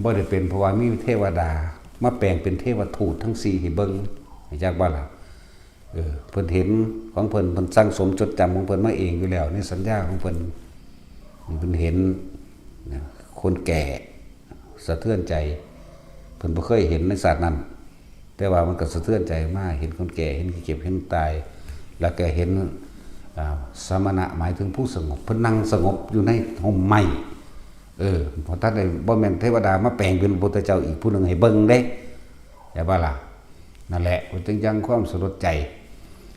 บ่ได้เป็นเพราะว่ามีเทวดามาแปลงเป็นเทวทูตทั้งสี่ให้เบิ่ง รู้จักบ่ล่ะ เออ เพิ่นเห็นของเพิ่น เพิ่นสั่งสมจดจำของเพิ่นมาเองอยู่แล้ว ในสัญญาของเพิ่น เพิ่นเห็นนะ คนแก่สะเทือนใจ เพิ่นบ่เคยเห็นในชาตินั้น แต่ว่ามันก็สะเทือนใจมาก เห็นคนแก่ เห็นเจ็บ เห็นตาย แล้วก็เห็น อ่า สมณะ หมายถึงผู้สงบ เพิ่นนั่งสงบอยู่ในฮ่มไม้ เออ เพราะท่านได้ บ่แม่นเทวดามาแปลงเป็นพระพุทธเจ้าอีกผู้หนึ่งให้เบิ่งเด้ ใช่ปะล่ะ นั่นแหละ มันจึงยังความสลดใจ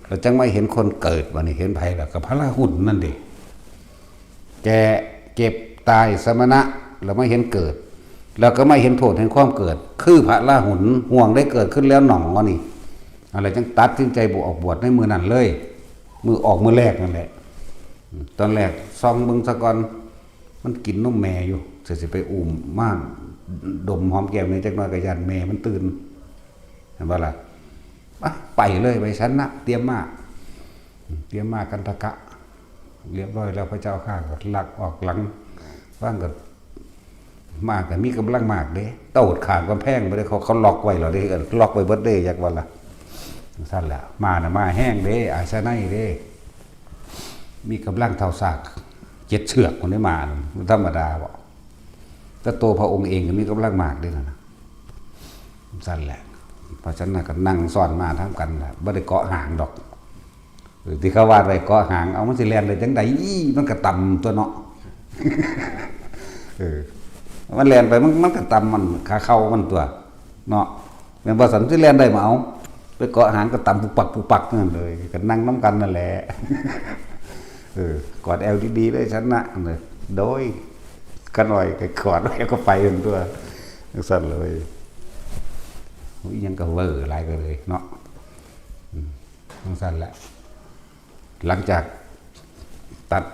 เราจังไม่เห็นคนเกิด วันนี้เห็นไผล่ะ กับพระราหุลนั่นเด้ แก่ เจ็บ ตาย สมณะ เราไม่เห็นเกิด เราก็ไม่เห็นโทษแห่งความเกิด คือพระราหุล ห่วงได้เกิดขึ้นแล้วหนอนี่ อะไรจังตัดสินใจบวช ออกบวชในมื้อนั้นเลย มื้อออกมื้อแรกนั่นแหละ ตอนแรกส่องเบิ่งซะก่อน มันกินนมแม่อยู่ เสียสิไปอุ้มมาดมหอมแก้มในจักหน่อยก็ย่านแม่มันตื่น เห็นบ่ล่ะ อ่ะ ไปเลย ไปชนะ เตรียมมา เตรียมมากันทกะ เรียบร้อยแล้ว พระเจ้าข้าก็ลักออกหลัง ฟังก็ มาก็มีกำลังมากเด้ โต้ดข้ามกำแพงบ่ได้ เขา เขาล็อกไว้แล้วเด้ เออ ล็อกไว้เบิดเด้ อยากว่าล่ะ ซั่นแหละ มาน่ะ มาแฮงเด้ อาชนัยเด้ มีกำลังเท่าซากเจ็ดเชือกคนได้มา มันธรรมดาบ่ แต่ตัวพระองค์เองก็มีกำลังมากเด้นั่นน่ะ ซั่นแหละ เพราะฉะนั้นก็นั่งซ้อนมาทำกันแหละ บ่ได้เกาะหางดอก เออ ที่เขาว่าไปเกาะหาง เอามันสิแล่นได้จังใด๋ อี้ มันก็ต่ำตัวเนาะ เออ มันแล่นไป มัน มันก็ต่ำมัน ขาเข่ามันตัว เนาะ แม่นบ่ สันสิแล่นได้มาเอา ไปเกาะหางก็ตำปุกปักปุกปักนั่นเลย ก็นั่งน้ำกันนั่นแหละ เออกอดแอลดีๆเลย ฉันนะ เออ โดย กันหน่อยก็กอดไว้ก็ไปกันตัวจังซั่นเลย อิหยังก็เวอร์หลายก็เลยเนาะ อืม จังซั่นแหละ หลังจากตัด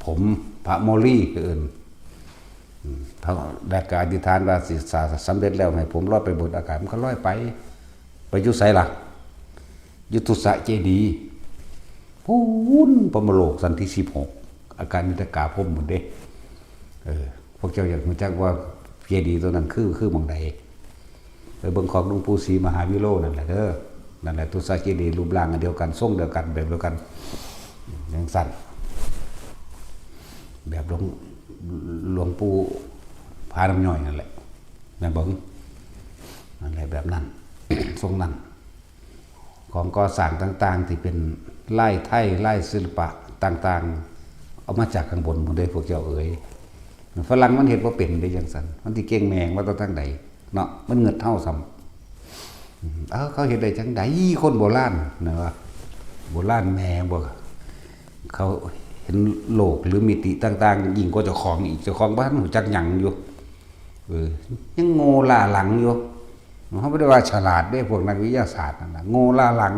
ผมพระโมลีคืออื่น อืม เขาได้ก็อธิษฐานว่าสิสาสำเร็จแล้วให้ผมลอยไปบนอากาศ มันก็ลอยไป ไปอยู่ไสล่ะ อยู่ตุสะเจดีย์ พู้นพรหมโลกชั้นที่สิบหก อาการมิตกาพรหมหมดเด้ เออ พวกเจ้าอยากรู้จักว่าเจดีย์ตัวนั้นคือ คือหม่องใด ไปเบิ่งของหลวงปู่ศรีมหาวิโรจน์นั่นแหละเด้อ นั่นแหละตุสะเจดีย์ รูปร่างอันเดียวกัน ทรงเดียวกัน แบบเดียวกัน จังซั่น แบบหลวง หลวงปู่พาน้ำย่อยนั่นแหละ แม่นบ่ นั่นแหละ แบบนั้น ทรงนั้น ของก่อสร้างต่างๆ ที่เป็นลายไทย ลายศิลปะต่างๆ เอามาจากข้างบนหมดเลย พวกเจ้าเอ๋ย ฝรั่งมันเฮ็ดบ่เป็นเด้จังซั่น มันสิเก่งแม่งว่าแต่ทางใดเนาะ มันเงิดเฮาซ้ำ อืม เอ้า เขาเฮ็ดได้จังใด คนโบราณนะว่า โบราณแม่บ่ เขาเห็นโลกหรือมิติต่างๆ ยิ่งกว่าเจ้าของอีก เจ้าของบ่ทันรู้จักหยังอยู่ เออ ยังโง่ล้าหลังอยู่ เขาบ่ได้ว่าฉลาดเด้ พวกนักวิทยาศาสตร์นั่นน่ะ โง่ล้าหลัง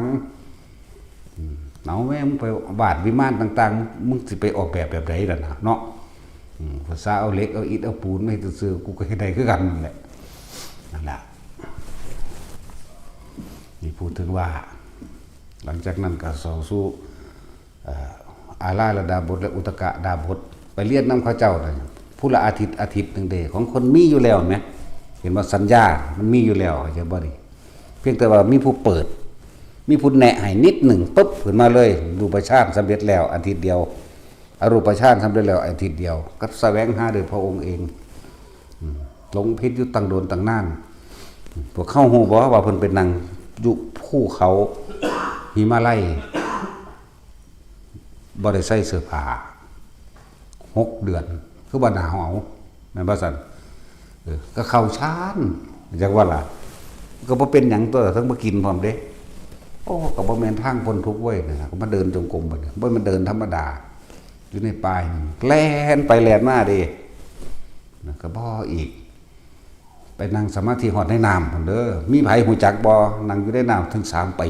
อืม เอาแม่ มึงไปวาดวิมานต่างๆ มึงสิไปออกแบบแบบใดล่ะนะ เนาะ อืม ภาษาเอาเหล็ก เอาอิฐ เอาปูนมาเฮ็ดซื่อๆ กูก็เฮ็ดได้คือกันนั่นแหละ นั่นแหละ นี่พูดถึงว่า หลังจากนั้นก็เข้าสู่ เอ่อ อาราลดาบทและอุทกดาบท ไปเรียนนำเขาเจ้าน่ะ ผู้ละอาทิตย์ อาทิตย์หนึ่งเด้ ของคนมีอยู่แล้วแหม เห็นว่าสัญญามันมีอยู่แล้ว เข้าใจบ่นี่ เพียงแต่ว่ามีผู้เปิด มีผู้แนะให้นิดหนึ่งปุ๊บ ขึ้นมาเลย รูปฌานสำเร็จแล้วอาทิตย์เดียว อรูปฌานสำเร็จแล้วอาทิตย์เดียว ก็แสวงหาโดยพระองค์เอง อืม หลงผิดอยู่ตั้งโดนตั้งนาน พวกเขาฮู้บ่ว่าเพิ่นไปนั่งอยู่ภูเขาหิมาลัย บ่ได้ใส่เสื้อผ้า หกเดือน คือบ่หนาวเอา แม่นบ่ซั่น เออ ก็เข้าฌาน จักว่าล่ะ ก็บ่เป็นหยังตัว ทั้งบ่กินพร้อมเด้ โอ้ ก็บ่แม่นทางพ้นทุกข์เว้ยนะ ก็มาเดินจงกรมบัดนี้ บ่แม่นเดินธรรมดา อยู่ในป่านี่ แล่นไปแล่นมาเด้ นะ ก็บ่อีก ไปนั่งสมาธิฮอดในน้ำพุ้นเด้อ มีไผฮู้จักบ่ นั่งอยู่ในน้ำถึงสามปี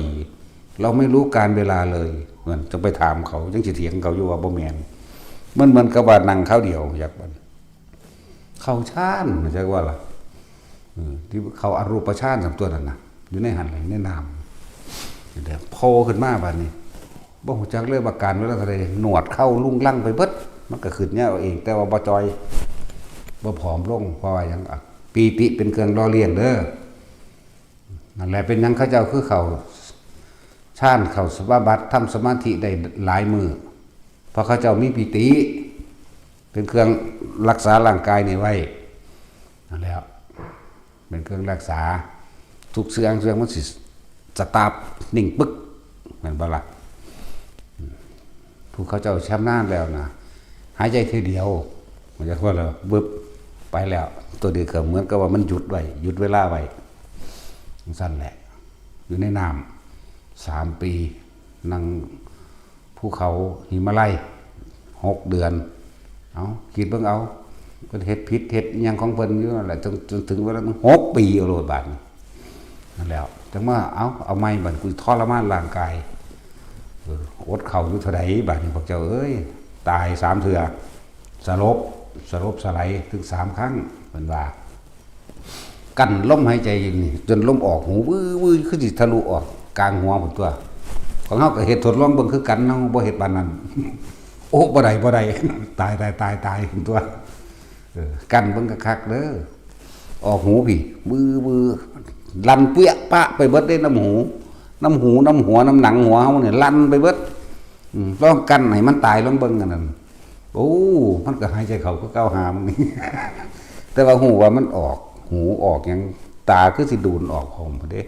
เราไม่รู้กาลเวลาเลย นั่น จั่งไปถามเขา จั่งสิเถียงเขาอยู่ว่าบ่แม่น มันเหมือนกับว่านั่งคราวเดียว จักบัด เข้าฌาน จักว่าล่ะ เออ ที่เข้าอรูปฌานสามตัวนั่นน่ะ อยู่ในหั้นแหละ ในน้ำ แต่โผล่ขึ้นมาบัดนี้ บ่ฮู้จักเลยว่ากาลเวลาเท่าใด หนวดเค้ารุงรังไปเบิด มันก็ขึ้นยาวเอง แต่ว่าบ่จ่อย บ่ผอมลง เพราะว่าหยัง อ่ะ ปีติเป็นเครื่องหล่อเลี้ยงเด้อ นั่นแหละ เป็นหยังเขาเจ้าคือเข้าฌาน เข้าสมาบัติ ทำสมาธิได้หลายมื้อ เพราะเขาเจ้ามีปีติ เป็นเครื่องรักษาร่างกายนี่ไว้ นั่นแหละ เป็นเครื่องรักษา ทุกเสื่องเสื่องมันสิสตาร์ทนิ่งปึ๊ก แม่นบ่ล่ะ ผู้เขาเจ้าชำนาญแล้วนะ หายใจทีเดียว มันจะว่าแล้ว บึบ ไปแล้ว ตัวเดียวก็เหมือนกับว่ามันหยุดไว้ หยุดเวลาไว้ จั่งซั่นแหละ อยู่ในน้ำ สามปี นั่งภูเขาหิมาลัย หกเดือน เอา คิดเบิ่งเอา เพิ่นเฮ็ดผิดเฮ็ดอิหยังของเพิ่นอยู่นั่นแหละ จน จนถึงเวลาหกปีเอาโลดบาดนี้ นั่นแหล้ว จั่งมา เอา เอาใหม่บัด กูทรมานร่างกาย เออ อดข้าวอยู่เท่าใดบาดนี้ พวกเจ้าเอ้ย ตายสามเทื่อ สลบ สลบสลายถึงสามครั้ง เพิ่นว่า กั้นลมหายใจอยู่นี่ จนลมออกหูวื้อๆ คือสิทะลุออกกลางหัวพุ้นตัว ของเฮาก็เฮ็ดทดลองเบิ่งคือกัน เฮาบ่เฮ็ดปานนั้น โอ้ บ่ได้ บ่ได้ ตาย ตาย ตาย ตายพุ้นตัว เออ กั้นเบิ่งคักๆเด้อ ออกหูพี้ วื้อๆ ลั่นเปี้ยปะไปเบิดเด้ น้ำหู น้ำหู น้ำหัว น้ำหนังหัวเฮาเนี่ย ลั่นไปเบิด อืม ลองกั้นให้มันตาย ลองเบิ่งอันนั้น โอ้ มันก็หายใจเข้าคือเก่า หามันนี่ แต่ว่าฮู้ว่ามันออก หูออกหยัง ตาคือสิดูนออกพร้อมพุ้นเด้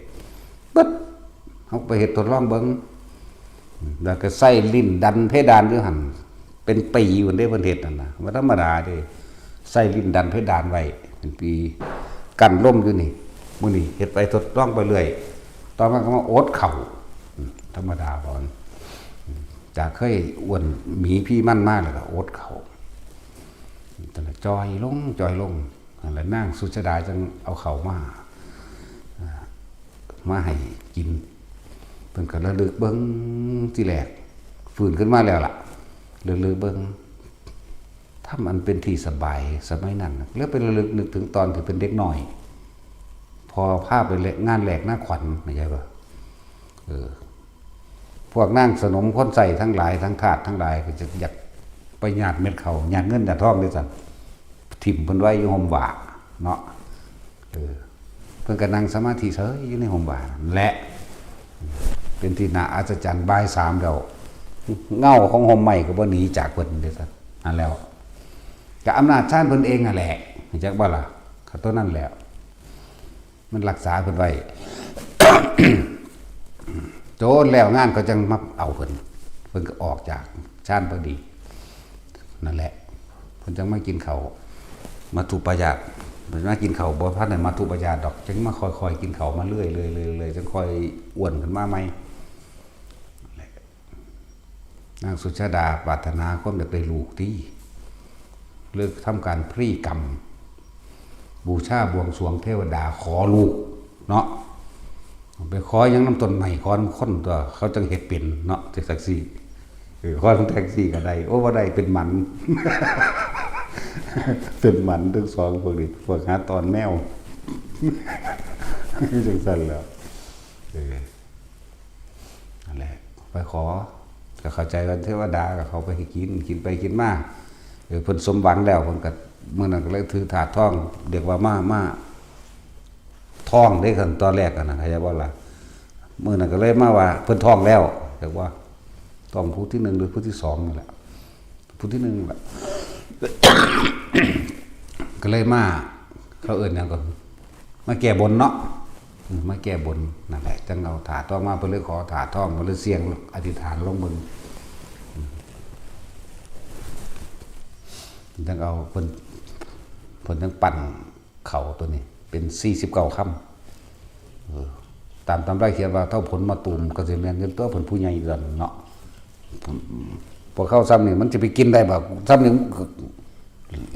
ปึ๊บ เฮาไปเฮ็ดทดลองเบิ่ง แล้วก็ใส่ลิ้นดันเพดานอยู่หั่น เป็นปีพุ้นเด้ เพิ่นเฮ็ดนั่นน่ะ บ่ธรรมดาเด้ ใส่ลิ้นดันเพดานไว้ เป็นปี กั้นลมอยู่นี่ มื้อนี้เฮ็ดไปทดลองไปเรื่อย ต่อมาก็มาอดข้าว อืม ธรรมดาก่อน อืม จากเคยอ้วนหมีพี่มันมาแล้วก็อดข้าว ตอนนั้นจ่อยลง จ่อยลง แล้วนางสุชาดาจังเอาข้าวมา อ่า มาให้กิน เพิ่นก็ระลึกเบิ่ง ทีแรก ฟื้นขึ้นมาแล้วล่ะ ระลึกเบิ่ง ธรรมอันเป็นที่สบายสมัยนั้นน่ะ แล้วไประลึกนึกถึงตอนที่เป็นเด็กน้อย พอพาไปแลก งานแลกนาขวัญ เข้าใจปะ เออ พวกนางสนมคนใช้ทั้งหลาย ทั้งทาสทั้งหลาย ก็จะอยากไปหยาดเม็ดข้าว หยาดเงินหยาดทองเด้อซั่น ถิ่มเพิ่นไว้อยู่ฮ่มว่าเนาะ เออ เพิ่นก็นั่งสมาธิเฉยอยู่ในฮ่มว่านั่นแหละ เป็นที่น่าอัศจรรย์ บ่ายสามแล้ว เงาของฮ่มไม้ก็บ่หนีจากเพิ่นเด้อซั่น นั่นแล้ว ก็อำนาจฌานเพิ่นเองนั่นแหละ รู้จักบ่ล่ะ ก็ตัวนั้นแหละ มันรักษาเพิ่นไว้ โจนแล้วงานเขาจังมาเอาเพิ่น เพิ่นก็ออกจากฌานพอดี นั่นแหละ เพิ่นจังมากินข้าวมัทธุปายาต เพิ่นมากินข้าวบ่ทันได้มัทธุปายาตดอก จังมาค่อยๆกินข้าวมาเรื่อยๆๆๆ จังค่อยอ้วนขึ้นมาใหม่ นางสุชาดาปรารถนาความอยากได้ลูกติ เลยทำการพลีกรรม บูชาบวงสรวงเทวดาขอลูกเนาะ ไปขอหยังนำต้นไม้ขอนำคนตั๊ว เขาจังเฮ็ดเป็นเนาะ จังซั่นสิ เออ ขอนำแท็กซี่ก็ได้ โอ้ บ่ได้ เป็นหมัน เป็นหมันทั้งสองพวกนี้ พวกหาตอนแมว จังซั่นแหล้ว เออ นั่นแหละ ไปขอ ก็เข้าใจว่าเทวดาก็เขาไปให้กิน กินไปกินมา เออ เพิ่นสมหวังแล้ว เพิ่นก็ มื้อนั้นก็เลยถือถาดทอง เรียกว่ามา มา ทองเด้ คันตอนแรกอะนะ เข้าใจบ่ล่ะ มื้อนั้นก็เลยมาว่า เพิ่นท้องแล้ว เรียกว่า ท้องผู้ที่หนึ่งหรือผู้ที่สองนั่นแหละ ผู้ที่หนึ่งแหละ ก็เลยมา เขาเอิ้นหยังก็ มาแก้บนเนาะ อืม มาแก้บนนั่นแหละ จังเอาถาดทองมา เพิ่นเลยขอถาดทอง เพิ่นเลยเสี่ยงอธิษฐานลงเบิ่ง อืม จังเอา เพิ่น เพิ่นจังปั้นข้าวตัวนี้ เป็นสี่สิบเก้าคำ เออ ตามตำราเขียนว่าเฒ่าผลมาตูม ก็สิแม่นอยู่ตั๊ว เพิ่นผู้ใหญ่ตั๊วเนาะ พวกเขาซ้ำนี่มันสิไปกินได้บ่ ซ้ำนี่มันก็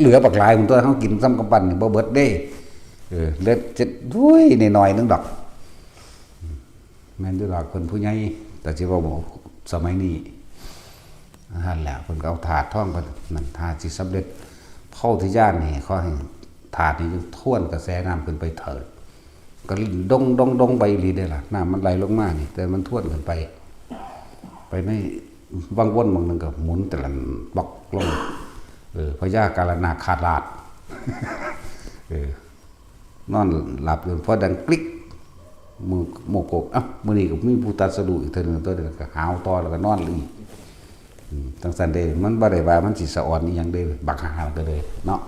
เหลือบักหลายตั๊ว เฮากินซ้ำกำปั้นนี่บ่เบิดเด้ เออ เหลือเจ็ด โอ้ย น้อยๆ นึงดอก แม่นอยู่ดอก เพิ่นผู้ใหญ่ แต่สิเว้าสมัยนี้ นั่นแหละ เพิ่นก็เอาถาดทองไป นั่น ถาดสิสำเร็จโพธิญาณนี่ ขอให้ถาดนี่จงทวนกระแสน้ำขึ้นไปเถิด ก็ดง ดง ดงไปอีหลีเด้ล่ะ น้ำมันไหลลงมานี่ แต่มันทวนขึ้นไป ไปในวังวนหม่องหนึ่งก็หมุนแต่ละบอกลง เออ พญากาลนาคราช เออ นอนหลับอยู่ พอดังกริ๊ก หมู่ หมู่โกก เอ้า มื้อนี้ก็มีผู้ตรัสรู้อีกเทื่อหนึ่ง ตัวเดียวก็หาวต่อ แล้วก็นอนอีก อืม จังซั่นเด้ มันบ่ได้ว่ามันสิสะออนอีหยังเด้ บักห่าก็เลยเนาะ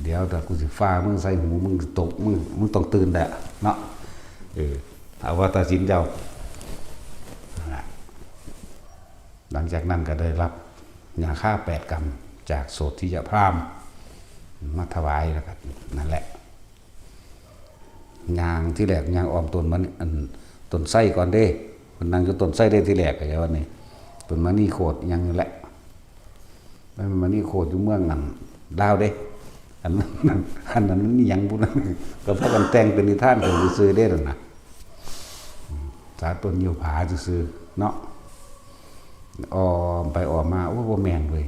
เดี๋ยวถ้ากูสิฟามึงใส่หู มึงตก มึง มึงต้องตื่นแหละเนาะ เออ เอาว่าตัดสินเจ้า นั่นล่ะ หลังจากนั้นก็ได้รับหญ้าคาแปดกำจากโสธิยพราหมณ์ มาถวาย แล้วก็นั่นแหละ ย่างที่แรกย่างอ้อมต้นมัน อัน ต้นไทรก่อนเด้ เพิ่นนั่งอยู่ต้นไทรเด้ ที่แรกก็อย่างว่านี่ ต้นมณีโคตรอิหยังนี่แหละ มันมณีโคตรอยู่เมืองอันลาวเด้ อันนั้น อันนั้นมันอิหยังพุ้นนะ ก็พากันแต่งเป็นนิทานกันซื่อๆเด้นั่นน่ะ สาต้นงิ้วผาซื่อๆเนาะ อ้อมไปอ้อมมา โอ้ บ่แม่นเว้ย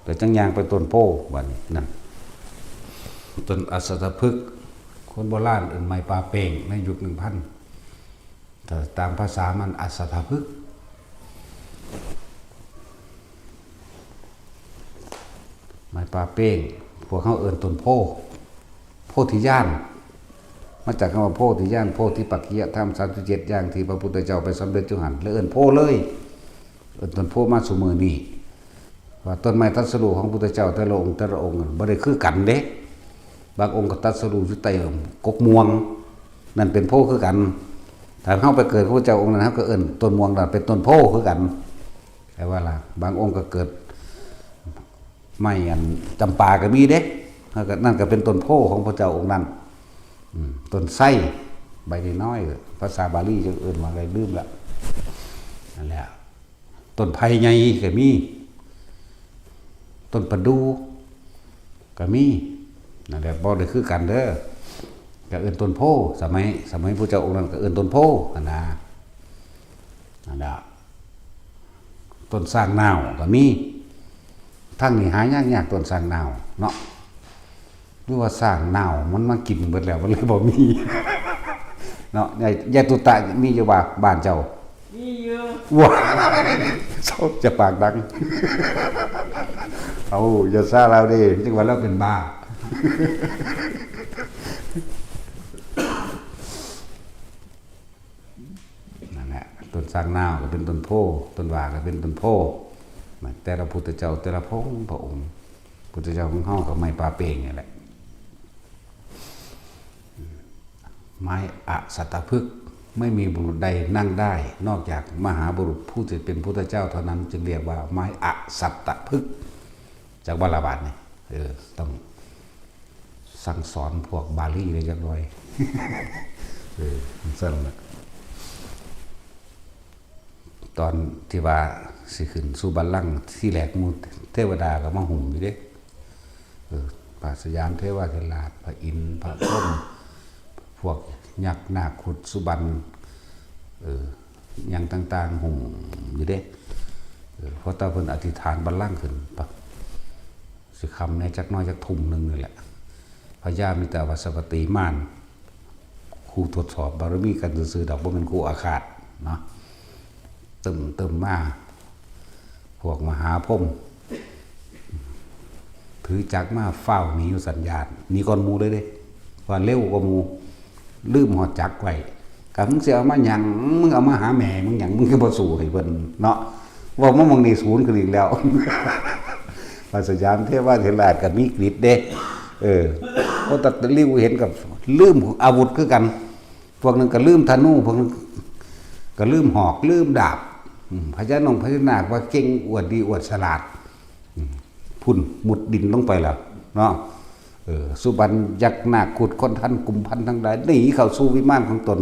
แต่จังย่างไปต้นโพธิ์บัดนี้นั่น ต้นอัสสทพฤกษ์ คนโบราณเอิ้นไม้ป่าเป้ง ในยุคหนึ่งพัน แต่ตามภาษามันอัสสทพฤกษ์ ไม้ป่าเป้ง พวกเขาเอิ้นต้นโพธิ์ โพธิญาณ มาจากคำว่าโพธิญาณ โพธิปักขิยธรรมสามสิบเจ็ดอย่างที่พระพุทธเจ้าไปสำเร็จอยู่หั่น เลยเอิ้นโพธิ์เลย เอิ้นต้นโพธิ์มาซุมื้อนี้ ว่าต้นไม้ตรัสรู้ของพุทธเจ้าแต่ละองค์แต่ละองค์บ่ได้คือกันเด้ บางองค์ก็ตรัสรู้อยู่ใต้กกม่วง นั่นเป็นโพธิ์คือกัน ถ้าเฮาไปเกิดพระพุทธเจ้าองค์นั้น เฮาก็เอิ้นต้นม่วงนั่นเป็นต้นโพธิ์คือกัน แต่ว่าล่ะ บางองค์ก็เกิดไม้อันจำปาก็มีเด้ แล้วก็นั่นก็เป็นต้นโพธิ์ของพระเจ้าองค์นั้น อืม ต้นไทร ใบน้อยๆ ภาษาบาลีจั่งเอิ้นว่าอะไรลืมละ นั่นแหละ ต้นไผ่ใหญ่ก็มี ต้นประดู่ก็มี นั่นแหละ บ่ได้คือกันเด้อ ก็เอิ้นต้นโพธิ์ สมัย สมัยพระเจ้าองค์นั้นก็เอิ้นต้นโพธิ์หั่นนะ นั่นแหละ ต้นซางนาวก็มี ทางนี้หายากๆ ต้นซางนาวเนาะ หรือว่าซางนาวมันมากินเบิดแล้ว มันเลยบ่มี เนาะ ยาย ยายตุตะมีอยู่บ่ บ้านเจ้า มีอยู่ ว้า เจ้าจะปากดัง เอา อย่าซ่าลาวเด้ จั่งว่าลาวเป็นบ้า นั่นแหละ ต้นซางนาวก็เป็นต้นโพธิ์ ต้นว่าก็เป็นต้นโพธิ์ แต่ละพุทธเจ้า แต่ละพระองค์ พระองค์ พุทธเจ้าของเฮาก็ไม้ป่าเปงนี่แหละ ไม้อสัตตพฤกษ์ ไม่มีบุรุษใดนั่งได้ นอกจากมหาบุรุษผู้จะเป็นพุทธเจ้าเท่านั้น จึงเรียกว่าไม้อสัตตพฤกษ์ จักบ่ละบาดนี่ เออ ต้องสั่งสอนพวกบาลีเลยจักหน่อย เออ มันสั่นละ ตอนที่ว่าสิขึ้นสู่บัลลังก์ทีแรก หมู่เทวดาก็มาหุ้มอยู่เด้ เออ พระสยามเทวาธิราช พระอินทร์ พระพรหม พวกยักษ์นาคคุดสุบรรณ เออ หยังต่างๆ หุ้มอยู่เด้ เออ พอแต่เพิ่นอธิษฐานบัลลังก์ขึ้น ปั๊บ สิค่ำแหน่จักหน่อย จักทุ่มหนึ่งนี่แหละ พญามิตรวัสวัตตีมาร ครูทดสอบบารมีกันซื่อๆ ดอก บ่แม่นครูอาฆาตเนาะ เติม เติมมา พวกมหาพรหม ถือจักรมาฟ้าวหนีอยู่สัญญาณ หนีก่อนหมู่เลยเด้ ว่าเร็วกว่าหมู่ ลืมฮอดจักรไว้ ก็มึงสิเอามาหยัง มึงเอามาหาแม่มึงหยัง มึงคือบ่สู้ให้เพิ่นเนาะ เว้ามาหม่องนี้ศูนย์ขึ้นอีกแล้ว พระสยามเทวาธิราชก็มีกฤทธิ์เด้ เออ โอตตัดริวเห็นกับลืมอาวุธคือกัน พวกหนึ่งก็ลืมธนู พวกหนึ่งก็ลืมหอก ลืมดาบ อืม พญานงพญานาคว่าเก่ง อวดดี อวดฉลาด อืม พุ่นมุดดินลงไปแล้วเนาะ เออ สุบรรณยักษ์นาคคุด คนทันกุมพันทั้งหลาย หนีเข้าสู่วิมานของตน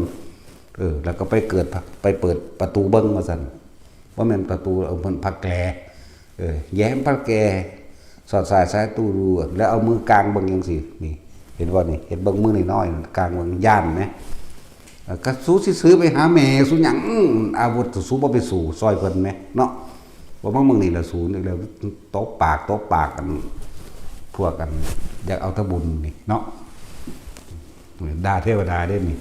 เออ แล้วก็ไปเกิด ไปเปิดประตูเบิ่งว่าซั่น บ่แม่นประตู เอาเพิ่นผ้าแกล เออ แย้มผ้าแกล สอดสายสายตู้รู แล้วเอามือกางเบิ่งจั่งซี้ นี่ เห็นบ่นี่ เห็นเบิ่งมือน้อยๆ กางเบิ่ง ย้านแหม เอ่อ ก็สูสิซื้อไปหาแม่สูหยัง อาวุธสูบ่ไปสู้ซอยเพิ่นแหมเนาะ บ่มาเมืองนี้ละสูนี่แล้ว ตบปาก ตบปากกัน พวกกัน อยากเอาแต่บุญนี่เนาะ ด่าเทวดาเด้นี่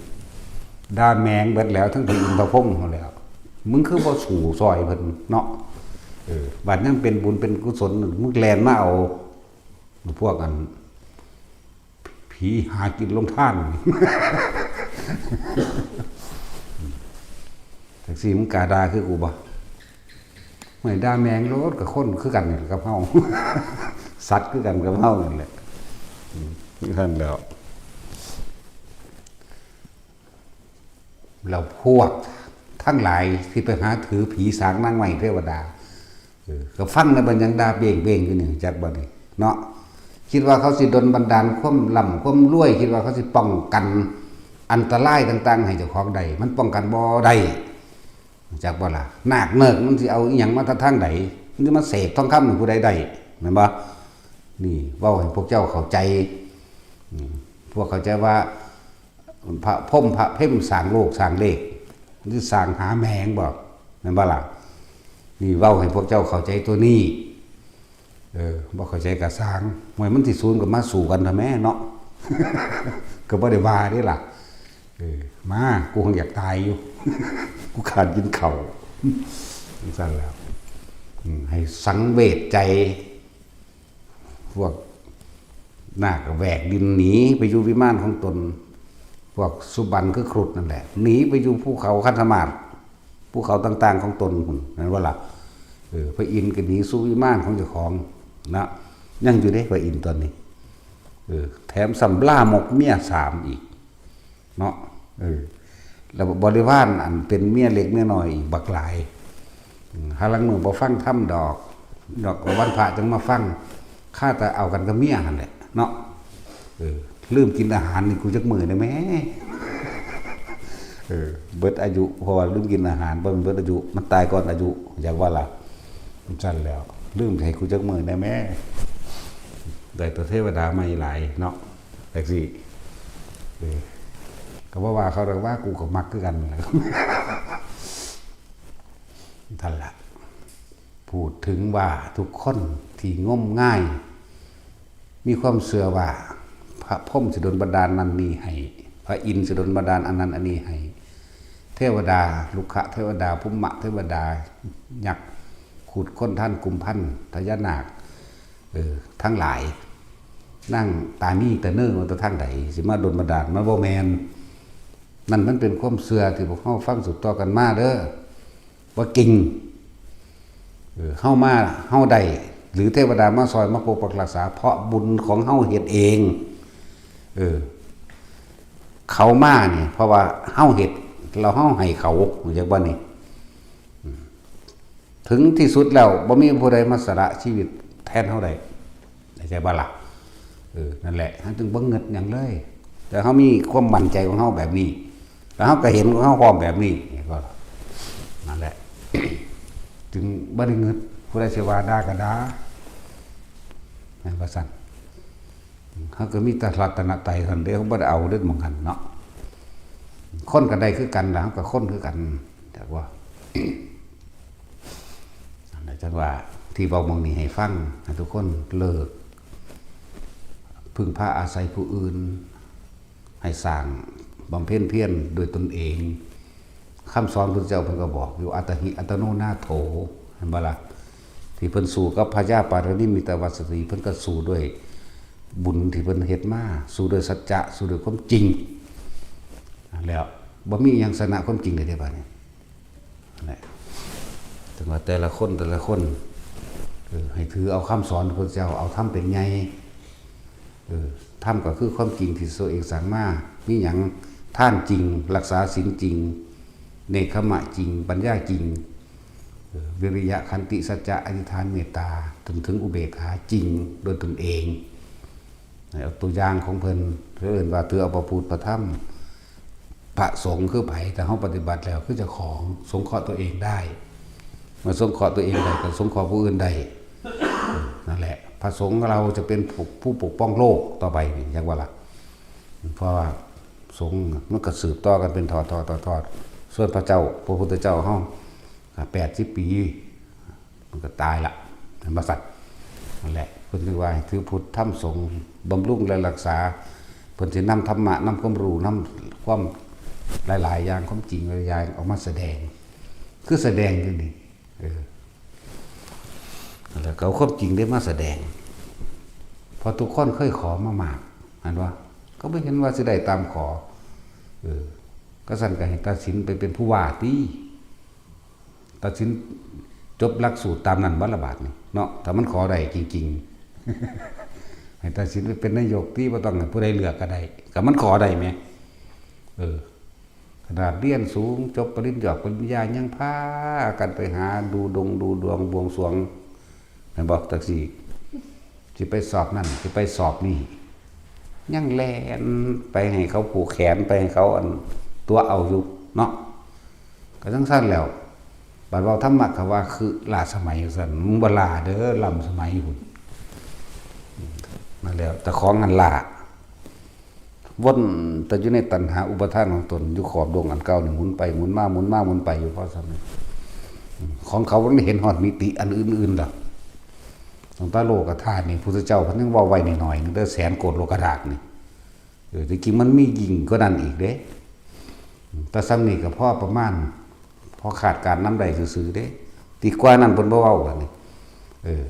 ด่าแมงเบิดแล้ว ทั้งพระอินทร์พระพรหมหมดแล้ว มึงคือบ่สู้ซอยเพิ่นเนาะ เออ บัดยังเป็นบุญเป็นกุศล มึงแล่นมาเอา พวกอัน ผีหากินลงทาน จั่งซี้มึงกล้าด่าคือกูบ่ ไม่ด่าแมงโลด กับคนคือกันนี่แหละกับเฮา สัตว์คือกันกับเฮานั่นแหละ อืม นั่นแหล้ว แล้วพวกทั้งหลายที่ไปหาถือผีสางนางไม้เทวดา เออ ก็ฟังแล้วมันยังด่าเบ้งๆ อยู่นี่ จักบ่นี่เนาะ คิดว่าเขาสิดลบันดาลความร่ำความรวย คิดว่าเขาสิป้องกันอันตรายต่างๆ ให้เจ้าของได้ มันป้องกันบ่ได้ จักบ่ล่ะ นาคเนิกมันสิเอาอิหยังมาแต่ทางใด มันสิมาเสกทองคำให้ผู้ใดได้ แม่นบ่ นี่เว้าให้พวกเจ้าเข้าใจ อืม พวกเข้าใจว่า พระพรหมพระเพมสร้างโลกสร้างเลข มันสิสร้างหาแมงบ่ แม่นบ่ล่ะ นี่เว้าให้พวกเจ้าเข้าใจตัวนี้ เออ บ่เข้าใจก็ซ่าง ห่วย มันสิศูนย์ก็มาสู้กันเถาะแม่เนาะ ก็บ่ได้ว่าเด้ล่ะ เออ มา กูคงอยากตายอยู่ กูขาดกินข้าว จั่งซั้นแล้ว อืม ให้สังเวชใจ พวกนาคก็แหวกดินหนีไปอยู่วิมานของตน พวกสุบรรณคือครุฑนั่นแหละ หนีไปอยู่ภูเขาคันธมาศ ภูเขาต่างๆ ของตนพุ้น แม่นบ่ล่ะ เออ พระอินทร์ก็หนีสู่วิมานของเจ้าของนะ ยังอยู่เด้ พระอินทร์ตอนนี้ เออ แถมซ้ำลามกเมียสามอีก เนาะ เออ แล้วบริวารอันเป็นเมียเล็กเมียน้อยอีกบักหลาย อืม หาลางมื้อบ่ฟังธรรมดอก ดอกวันพระจั่งมาฟัง ข้าแต่เอากันกับเมียหั่นแหละเนาะ เออ ลืมกินอาหารนี่กูจักมื้อได้แหม เออ เบิดอายุ เพราะว่าลืมกินอาหาร บ่แม่นเบิดอายุ มันตายก่อนอายุ อยากว่าล่ะ มันซั่นแล้ว ลืมให้กูจักมื้อแหน่แม่ ได้แต่เทวดามาอีหลายเนาะ จังซี่ เออ ก็บ่ว่าเขาดอก ว่ากูก็มักคือกันนั่นแหละ ซั่นล่ะ พูดถึงว่าทุกคนที่งมงาย มีความเชื่อว่าพระพรหมสิดลบันดาลนั่นนี่ให้ พระอินทร์สิดลบันดาลอันนั้นอันนี้ให้ เทวดา รุกขเทวดา ภูมะเทวดา ยักษ์ ขุดค้นท่านกุมพันธ์ พญานาค เออ ทั้งหลาย นั่งตานี่ตาเนิ่งมาแต่ทางใด สิมาดลบันดาล มันบ่แม่น นั่นมันเป็นความเชื่อที่พวกเฮาฟังสืบต่อกันมาเด้อ ว่าจริง เออ เฮามา เฮาได้ หรือเทวดามาซอยมาปกปักรักษา เพราะบุญของเฮาเฮ็ดเอง เออ เขามานี่ เพราะว่าเฮาเฮ็ด แล้วเฮาให้เขา เข้าใจบ่นี่ อืม ถึงที่สุดแล้ว บ่มีผู้ใดมาสละชีวิตแทนเฮาได้ เข้าใจบ่ล่ะ เออ นั่นแหละ เฮาจึงบ่งึดหยังเลย แต่เฮามีความมั่นใจของเฮาแบบนี้ แล้วเฮาก็เห็นของเฮาพร้อมแบบนี้ ก็ นั่นแหละ จึงบ่ได้งึด ผู้ใดสิว่าด่าก็ด่า แม่นบ่ซั่น เฮาก็มีแต่รัตนตรัยเท่านั้นเด้ เฮาบ่ได้เอาเด้หม่องหั้นเนาะ คนก็ได้คือกันล่ะ เฮาก็คนคือกัน แต่ว่า นั่นแหละ จังว่าที่เว้าหม่องนี้ให้ฟัง ให้ทุกคนเลิกพึ่งพาอาศัยผู้อื่น ให้สร้างบำเพ็ญเพียรโดยตนเอง คำสอนพุทธเจ้าเพิ่นก็บอกอยู่ อัตตหิอัตโนนาโถ เห็นบ่ล่ะ ที่เพิ่นสู้กับพญาปารินิมมิตวาสตรี เพิ่นก็สู้ด้วยบุญที่เพิ่นเฮ็ดมา สู้ด้วยสัจจะ สู้ด้วยความจริง แล้วบ่มีหยังชนะความจริงได้เด้บัดนี้ นั่นแหละ ถึงว่าแต่ละคนแต่ละคน เออ ให้ถือเอาคำสอนพระพุทธเจ้า เอาธรรมเป็นใหญ่ เออ ธรรมก็คือความจริงที่ตัวเองสร้างมา มีหยัง ทานจริง รักษาศีลจริง เนกขัมมะจริง ปัญญาจริง เออ วิริยะ ขันติ สัจจะ อธิษฐาน เมตตา จนถึงอุเบกขาจริงโดยตนเอง เอาตัวอย่างของเพิ่น เพิ่นเอิ้นว่าถือเอาพระพุทธพระธรรม พระสงฆ์คือไผ แต่เฮาปฏิบัติแล้วคือเจ้าของ สงเคราะห์ตัวเองได้ เมื่อสงเคราะห์ตัวเองได้ก็สงเคราะห์ผู้อื่นได้ นั่นแหละ พระสงฆ์เราจะเป็นผู้ ผู้ปกป้องโลกต่อไปนี่ จักว่าล่ะ เพราะว่าสงฆ์มันก็สืบต่อกันเป็นทอดๆๆๆ ส่วนพระเจ้า พระพุทธเจ้าเฮา อ่า แปดสิบปี มันก็ตายละ แม่นบ่ซั่น นั่นแหละ เพิ่นจึงว่าให้ถือพุทธธรรมสงฆ์ บำรุงและรักษา เพิ่นสินำธรรมะ นำความรู้ นำความหลายๆอย่าง ความจริงหลายๆอย่างออกมาแสดง คือแสดงอยู่นี่ เออ นั่นแหละ ก็เอาความจริงได้มาแสดง เพราะทุกคนเคยขอมามาก หันว่า ก็บ่เห็นว่าสิได้ตามขอ เออ ก็ซั่นก็ให้ตัดสินไปเป็นผู้ว่าติ ตัดสินจบหลักสูตรตามนั้นบ่ละบาดนี่เนาะ ถ้ามันขอได้จริงๆ ให้ตัดสินไปเป็นนายกติ บ่ต้องให้ผู้ใดเลือกก็ได้ ก็มันขอได้แหม เออ ขนาดเรียนสูง จบปริญญา ปริญญา ยังพากันไปหาดูดงดูดวงบวงสรวง แม่นบ่ จักซี่ สิไปสอบนั่น สิไปสอบนี่ ยังแล่นไปให้เขาผูกแขน ไปให้เขาอันตั๋วเอาอยู่เนาะ ก็จั่งซั่นแล้ว บัดเว้าธรรมะก็ว่าคือล้าสมัยว่าซั่น มึงบ่ล้าเด้อ ล้ำสมัยพุ้น นั่นแหละ แต่ของอันล้า วนแต่อยู่ในตัณหาอุปาทานของตน อยู่ขอบดวงอันเก่านี่ หมุนไปหมุนมา หมุนมาหมุนไปอยู่ เพราะฉะนั้น ของเขามันเห็นฮอดมิติอันอื่นๆดอก ตั้งแต่โลกธาตุนี่ พุทธเจ้าเพิ่นยังเว้าไว้น้อยๆนึง แต่แสนโกดโลกธาตุนี่ เออ ที่จริงมันมียิ่งกว่านั้นอีกเด้ แต่ส่ำนี้ก็พอประมาณ พอคาดการณ์นำได้ซื่อๆเด้ ที่กว่านั้นเพิ่นบ่เว้ากันนี่ เออ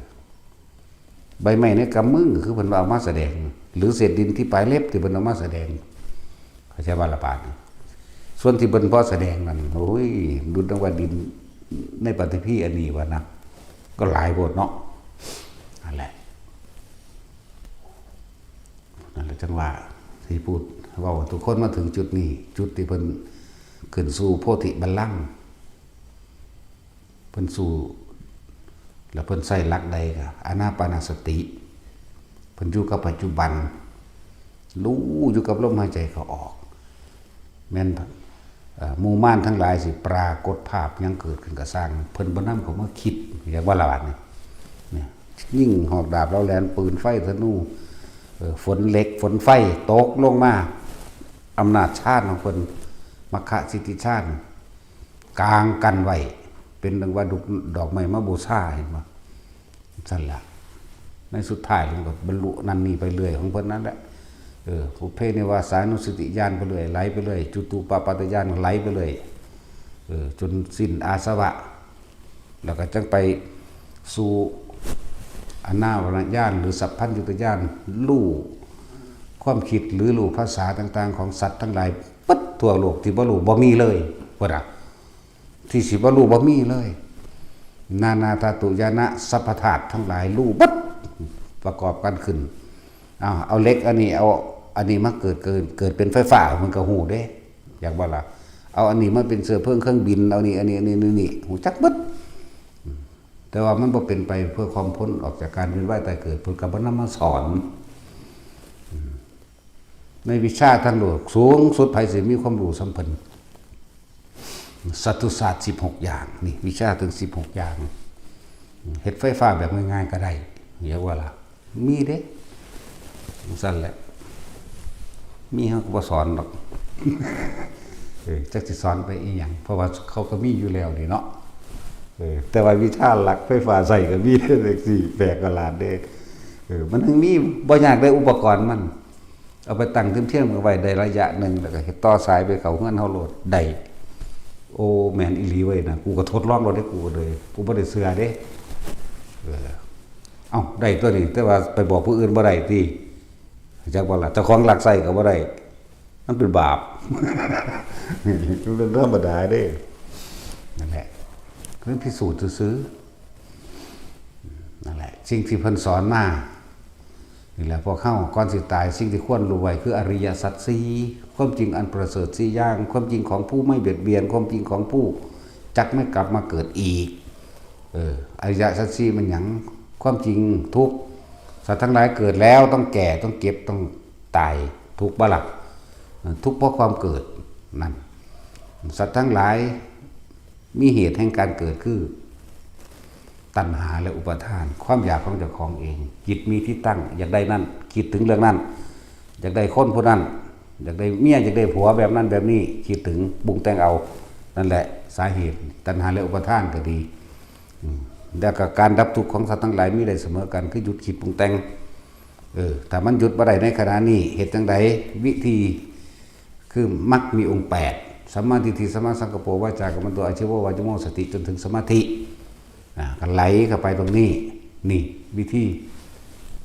ใบไม้ในกำมือ คือเพิ่นว่าเอามาแสดง หรือเศษดินที่ปลายเล็บที่เพิ่นเอามาแสดง เข้าใจบ่ละบาดนี่ ส่วนที่เพิ่นพอแสดงนั่น โอ้ย ดุจดังว่าดินในปฐพีอันนี้ว่านะ ก็หลายโพดเนาะ นั่นแหละ นั่นแหละจั่งว่า ที่พูดเว้าทุกคนมาถึงจุดนี้ จุดที่เพิ่นขึ้นสู่โพธิบัลลังก์ เพิ่นสู่ แล้วเพิ่นใช้หลักใดก็ อานาปานสติ เพิ่นอยู่กับปัจจุบัน รู้อยู่กับลมหายใจเข้าออก แม่น เอ่อหมู่มารทั้งหลายสิปรากฏภาพหยังเกิดขึ้นก็ซ่าง เพิ่นบ่นำเข้ามาคิด อยากว่าละบาดนี่ เนี่ย ยิงหอกดาบเหลาแหลม ปืนไฟธนู เอ่อ ฝนเหล็กฝนไฟตกลงมา อำนาจฌานของเพิ่น มัคคะสิทธิฌาน กางกั้นไว้ เป็นดังว่าดอก ดอกไม้มาบูชา เห็นบ่ ซั่นล่ะ ในสุดท้ายเพิ่นก็บรรลุนั่นนี่ไปเรื่อยของเพิ่นนั่นแหละ เออ ปุพเพนิวาสานุสติญาณไปเรื่อย ไหลไปเรื่อย จุตูปปาตญาณไหลไปเรื่อย เออ จนสิ้นอาสวะ แล้วก็จั่งไปสู่อนาวรณญาณ หรือสัพพัญญุตญาณ รู้ความคิดหรือรู้ภาษาต่างๆ ของสัตว์ทั้งหลายเบิดทั่วโลก ที่บ่รู้บ่มีเลย พุ้นน่ะ ที่สิบ่รู้บ่มีเลย นานาธาตุญาณะ สรรพธาตุทั้งหลายรู้เบิด ประกอบกันขึ้น เอา เอาเหล็กอันนี้ เอาอันนี้มาเกิด เกิด เกิดเป็นไฟฟ้า มันก็ฮู้เด้ อยากว่าล่ะ เอาอันนี้มาเป็นเชื้อเพลิงเครื่องบิน เอานี่ อันนี้ อันนี้ นี่ นี่ ฮู้จักเบิด แต่ว่ามันบ่เป็นไปเพื่อความพ้นออกจากการเวียนว่ายตายเกิด เพิ่นก็บ่นำมาสอน ในวิชาทางโลกสูงสุด ไผสิมีความรู้ส่ำเพิ่น สัตตุศาสตร์สิบหกอย่าง นี่ วิชาถึงสิบหกอย่าง เฮ็ดไฟฟ้าแบบง่ายๆก็ได้ เรียกว่าล่ะ มีเด้ จั่งซั่นแหละ มีเฮาก็บ่สอนดอก เออ จักสิสอนไปอีหยัง เพราะว่าเขาก็มีอยู่แล้วนี่เนาะ เออ แต่ว่าวิชาหลักไฟฟ้าใช้ก็มีเด้ จั่งซี้ แปลกประหลาดเด้ เออ มันถึงมี บ่ยากได้อุปกรณ์มัน เอาไปตั้งเทียมๆกันไว้ได้ระยะหนึ่ง แล้วก็เฮ็ดต่อสายไปเข้าเฮือนเฮาโลดได้ โอ้ แม่นอีหลีเว้ยนะ กูก็ทดลองโลดเด้ กูก็เลย กูบ่ได้เชื่อเด้ เออ เอ้า ได้ตัวนี้ แต่ว่าไปบอกผู้อื่นบ่ได้ติ จักบ่ล่ะ เจ้าของลักใช้ก็บ่ได้ มันเป็นบาป มันเป็นธรรมดาเด้ นั่นแหละ เพิ่นพิสูจน์ซื่อๆ นั่นแหละ สิ่งที่เพิ่นสอนมา นี่แหละ พวกเฮาก่อนสิตาย สิ่งที่ควรรู้ไว้คืออริยสัจสี่ ความจริงอันประเสริฐสี่อย่าง ความจริงของผู้ไม่เบียดเบียน ความจริงของผู้จักไม่กลับมาเกิดอีก เออ อริยสัจสี่มันหยัง ความจริงทุกข์ สัตว์ทั้งหลายเกิดแล้วต้องแก่ ต้องเจ็บ ต้องตาย ทุกข์บ่ล่ะ ทุกข์เพราะความเกิด นั่น สัตว์ทั้งหลายมีเหตุแห่งการเกิดคือ ตัณหาและอุปาทาน ความอยากของเจ้าของเอง จิตมีที่ตั้ง อยากได้นั่น คิดถึงเรื่องนั้น อยากได้คนผู้นั้น อยากได้เมีย อยากได้ผัวแบบนั้นแบบนี้ คิดถึง ปรุงแต่งเอา นั่นแหละสาเหตุ ตัณหาและอุปาทานก็ดี อืม แล้วก็การดับทุกข์ของสัตว์ทั้งหลายมีได้เสมอกัน คือหยุดคิดปรุงแต่ง เออ ถ้ามันหยุดบ่ได้ในขณะนี้ เฮ็ดจั่งใด วิธี คือมรรคมีองค์แปด สัมมาทิฏฐิ สัมมาสังกัปโป วาจากัมมันโต อาชีวะวาจโม สติ จนถึงสมาธิ อ่า ก็ไหลเข้าไปตรงนี้ นี่วิธี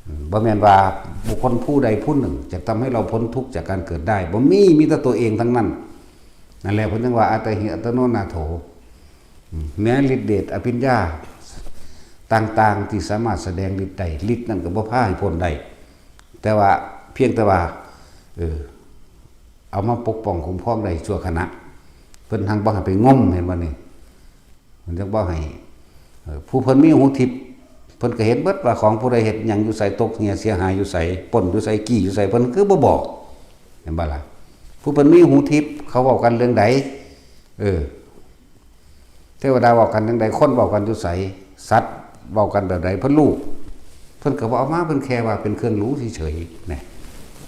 อืม บ่แม่นว่าบุคคลผู้ใดผู้หนึ่งจะทำให้เราพ้นทุกข์จากการเกิดได้ บ่มี มีแต่ตัวเองทั้งนั้น นั่นแหละเพิ่นจึงว่า อัตตาหิ อัตตโน นาโถ อืม แม้ฤทธิเดชอภิญญาต่างๆ ที่สามารถแสดงฤทธิ์ได้ ฤทธิ์นั่นก็บ่พาให้พ้นได้ แต่ว่า เพียงแต่ว่า เออ เอามาปกป้องคุ้มครองได้ชั่วขณะ เพิ่นหังบ่ให้ไปงม เห็นบ่นี่ เพิ่นจังบ่ให้ เออ ผู้เพิ่นมีหูทิพย์ เพิ่นก็เห็นเบิดว่าของผู้ใดเฮ็ดหยังอยู่ไส ตกเหี่ยเสียหายอยู่ไส ปล้นอยู่ไส จี้อยู่ไส เพิ่นคือบ่บอก เห็นบ่ล่ะ ผู้เพิ่นมีหูทิพย์ เขาเว้ากันเรื่องใด เออ เทวดาเว้ากันจั่งใด คนเว้ากันอยู่ไส สัตว์เว้ากันแบบใด เพิ่นรู้ เพิ่นก็บ่เอามา เพิ่นแค่ว่าเป็นเครื่องรู้เฉยๆ นะ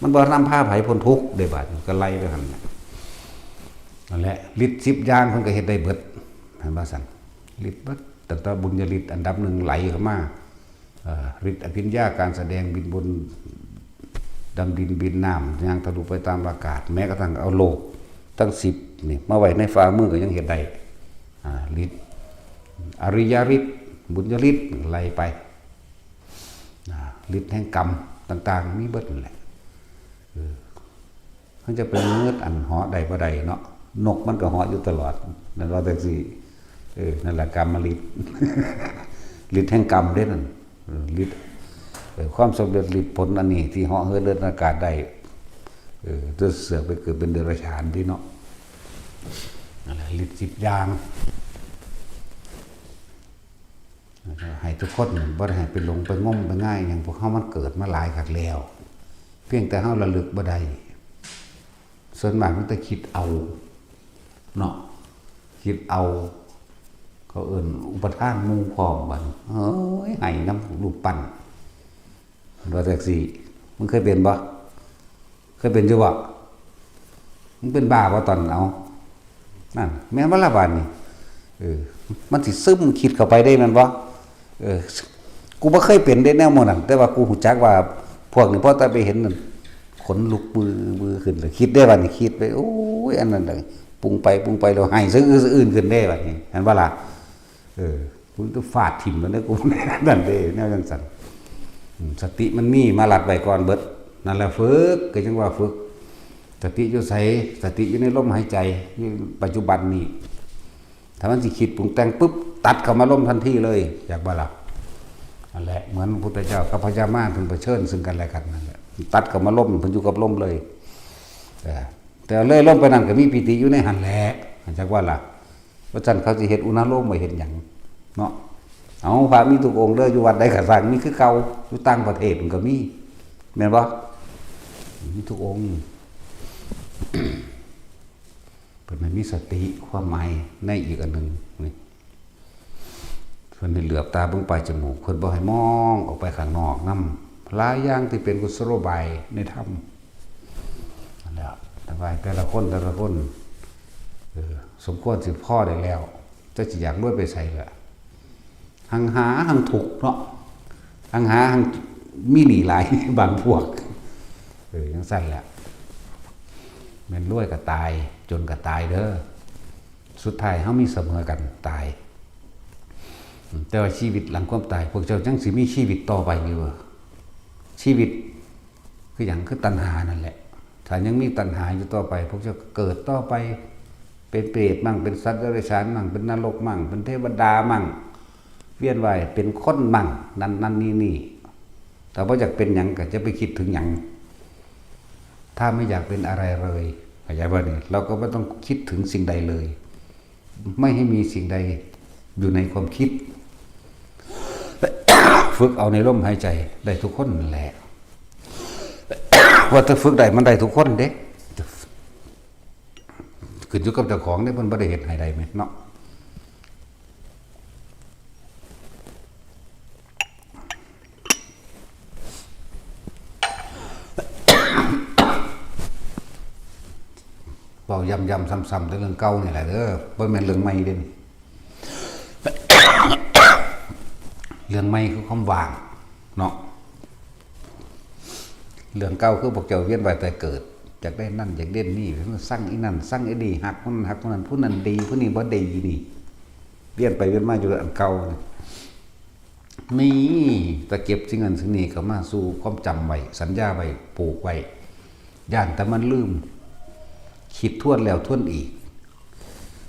มันบ่นำพาไผพ้นทุกข์ได้ บาดนี้ก็ไล่ไปหั่นน่ะ นั่นแหละ ฤทธิ์สิบอย่างเพิ่นก็เฮ็ดได้เบิด เห็นบ่ซั่น ฤทธิ์เบิด ตั้งแต่บุญญาฤทธิ์อันดับหนึ่งไหลเข้ามา เอ่อ ฤทธิ์อภิญญา การแสดงบินบน ดำดินบินน้ำ ย่างทะลุไปตามอากาศ แม้กระทั่งเอาโลกทั้งสิบนี่มาไว้ในฝ่ามือก็ยังเฮ็ดได้ อ่า ฤทธิ์ อริยฤทธิ์ บุญญาฤทธิ์ ไล่ไป อ่า ฤทธิ์แห่งกรรมต่างๆ มีเบิดนั่นแหละ เออ มันจะไปเมิดอันเหาะได้บ่ได้เนาะ นกมันก็เหาะอยู่ตลอด นั่นว่าจั่งซี้ เออ นั่นแหละกรรมฤทธิ์ ฤทธิ์แห่งกรรมเด้นั่น เออ ฤทธิ์ เออ ความสำเร็จฤทธิ์ผลอันนี้ที่เหาะเหินเดินอากาศได้ เออ ตัวเสือกไปเกิดเป็นเดรัจฉานที่เนาะ นั่นแหละฤทธิ์สิบอย่าง ให้ทุกคนบ่ได้ให้ไปหลงไปงมไปง่ายหยัง พวกเฮามันเกิดมาหลายคักแล้ว เพียงแต่เฮาระลึกบ่ได้ ส่วนมากมันแต่คิดเอา เนาะ คิดเอา เขาเอิ้นอุปทานหมู่พร้อมบัดนี้ เฮ้ย ไห้นำรูปปั้น ว่าจั่งซี้ มึงเคยเป็นบ่ เคยเป็นอยู่บ่ มึงเป็นบ้าบ่ตอน เอา นั่น แม่นบ่ล่ะบาดนี้ เออ มันสิซึมคิดเข้าไปเด้ แม่นบ่ เออ กูบ่เคยเป็นเด้แนวหมู่นั้น แต่ว่ากูฮู้จักว่าพวกนี้ พอแต่ไปเห็นนั่น ขนลุกวือวือขึ้น แล้วคิดได้บาดนี้ คิดไป โอ้ย อันนั้นน่ะ ปรุงไปปรุงไป แล้วไห้สะอื้นสะอื้นขึ้นเด้บาดนี้ แม่นบ่ล่ะ เออ กูต้องฟาดถิ่มแล้วเด้อ กู นั่นเด้ แนวจั่งซั้น อืม สติมันมีมาลัดไว้ก่อนเบิด นั่นแหละฝึก ก็จั่งว่าฝึก สติอยู่ไส สติอยู่ในลมหายใจ อยู่ปัจจุบันนี้ ถ้ามันสิคิดปรุงแต่งปุ๊บ ตัดเข้ามาลมทันทีเลย อยากบ่ล่ะ นั่นแหละ เหมือนพระพุทธเจ้ากับพญามารเพิ่นเผชิญซึ่งกันและกันนั่นแหละ ตัดเข้ามาลม เพิ่นอยู่กับลมเลย เออ แต่เลยลมไปนั่นก็มีปีติอยู่ในหั่นแหละ จั่งว่าล่ะ ว่าซั่นเขาสิเฮ็ดอุณาโลมไว้เฮ็ดหยังเนาะ เอา พระมีทุกองค์เด้อ อยู่วัดใดก็ซ่าง มีคือเก่า อยู่ต่างประเทศมันก็มี แม่นบ่ มีทุกองค์ เพิ่นให้มีสติ ความหมายในอีกอันหนึ่งนี่ เพิ่นให้เหลือบตาเบิ่งปลายจมูก เพิ่นบ่ให้มองออกไปข้างนอกนำ หลายอย่างที่เป็นกุศโลบายในธรรม นั่นแหละ แต่ว่าแต่ละคน แต่ละคน เออ สมควรสิพอได้แล้ว จักสิอยากรวยไปไสล่ะ หังหาหังทุกข์เนาะ หังหาหังมีหนี้หลาย บางพวก เออ จั่งซั้นแหละ แม่นรวยก็ตาย จนก็ตายเด้อ สุดท้ายเฮามีเสมอกัน ตาย แต่ว่าชีวิตหลังความตาย พวกเจ้ายังสิมีชีวิตต่อไปอยู่บ่ ชีวิตคือหยัง คือตัณหานั่นแหละ ถ้ายังมีตัณหาอยู่ต่อไป พวกเจ้าก็เกิดต่อไป เป็นเปรตมั่ง เป็นสัตว์เดรัจฉานมั่ง เป็นนรกมั่ง เป็นเทวดามั่ง เวียนว่ายเป็นคนมั่ง นั่นนั่นนี่นี่ ถ้าบ่อยากเป็นหยังก็จะไปคิดถึงหยัง ถ้าไม่อยากเป็นอะไรเลย เข้าใจบ่นี่ เราก็ไม่ต้องคิดถึงสิ่งใดเลย ไม่ให้มีสิ่งใดอยู่ในความคิด ฝึกเอาในลมหายใจได้ทุกคนนั่นแหละ ว่าถ้าฝึกได้มันได้ทุกคนเด้ ขึ้นอยู่กับเจ้าของเด้ เพิ่นบ่ได้เฮ็ดให้ได้แม่นเนาะ เว้าย้ำๆ ซ้ำๆ แต่เรื่องเก่านี่แหละเด้อ บ่แม่นเรื่องใหม่เด้ เรื่องใหม่คือความว่างเนาะ เรื่องเก่าคือพวกเจ้าเวียนว่ายตายเกิด อยากได้นั่น อยากได้นี่ ซังอีนั่น ซังอีนี่ ฮักคนนั้น ฮักคนนั้น ผู้นั้นดี ผู้นี้บ่ดีนี่ เวียนไปเวียนมาอยู่อันเก่านี่ นี่ แต่เก็บสิ่งนั้นสิ่งนี้เข้ามาสู่ความจำไว้ สัญญาไว้ ผูกไว้ ย้านแต่มันลืม คิดทวนแล้วทวนอีก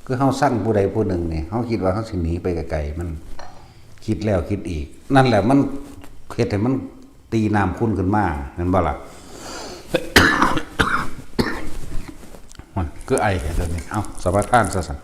คือเฮาซังผู้ใดผู้หนึ่งนี่ เฮาคิดว่าเฮาสิหนีไปไกลๆ มัน คิดแล้วคิดอีก นั่นแหละมันเฮ็ดให้มันตีน้ำขุ่นขึ้นมา แม่นบ่ล่ะ มันคือไอแค่เดี๋ยวนี้ เอ้า สมาทานซะซั่น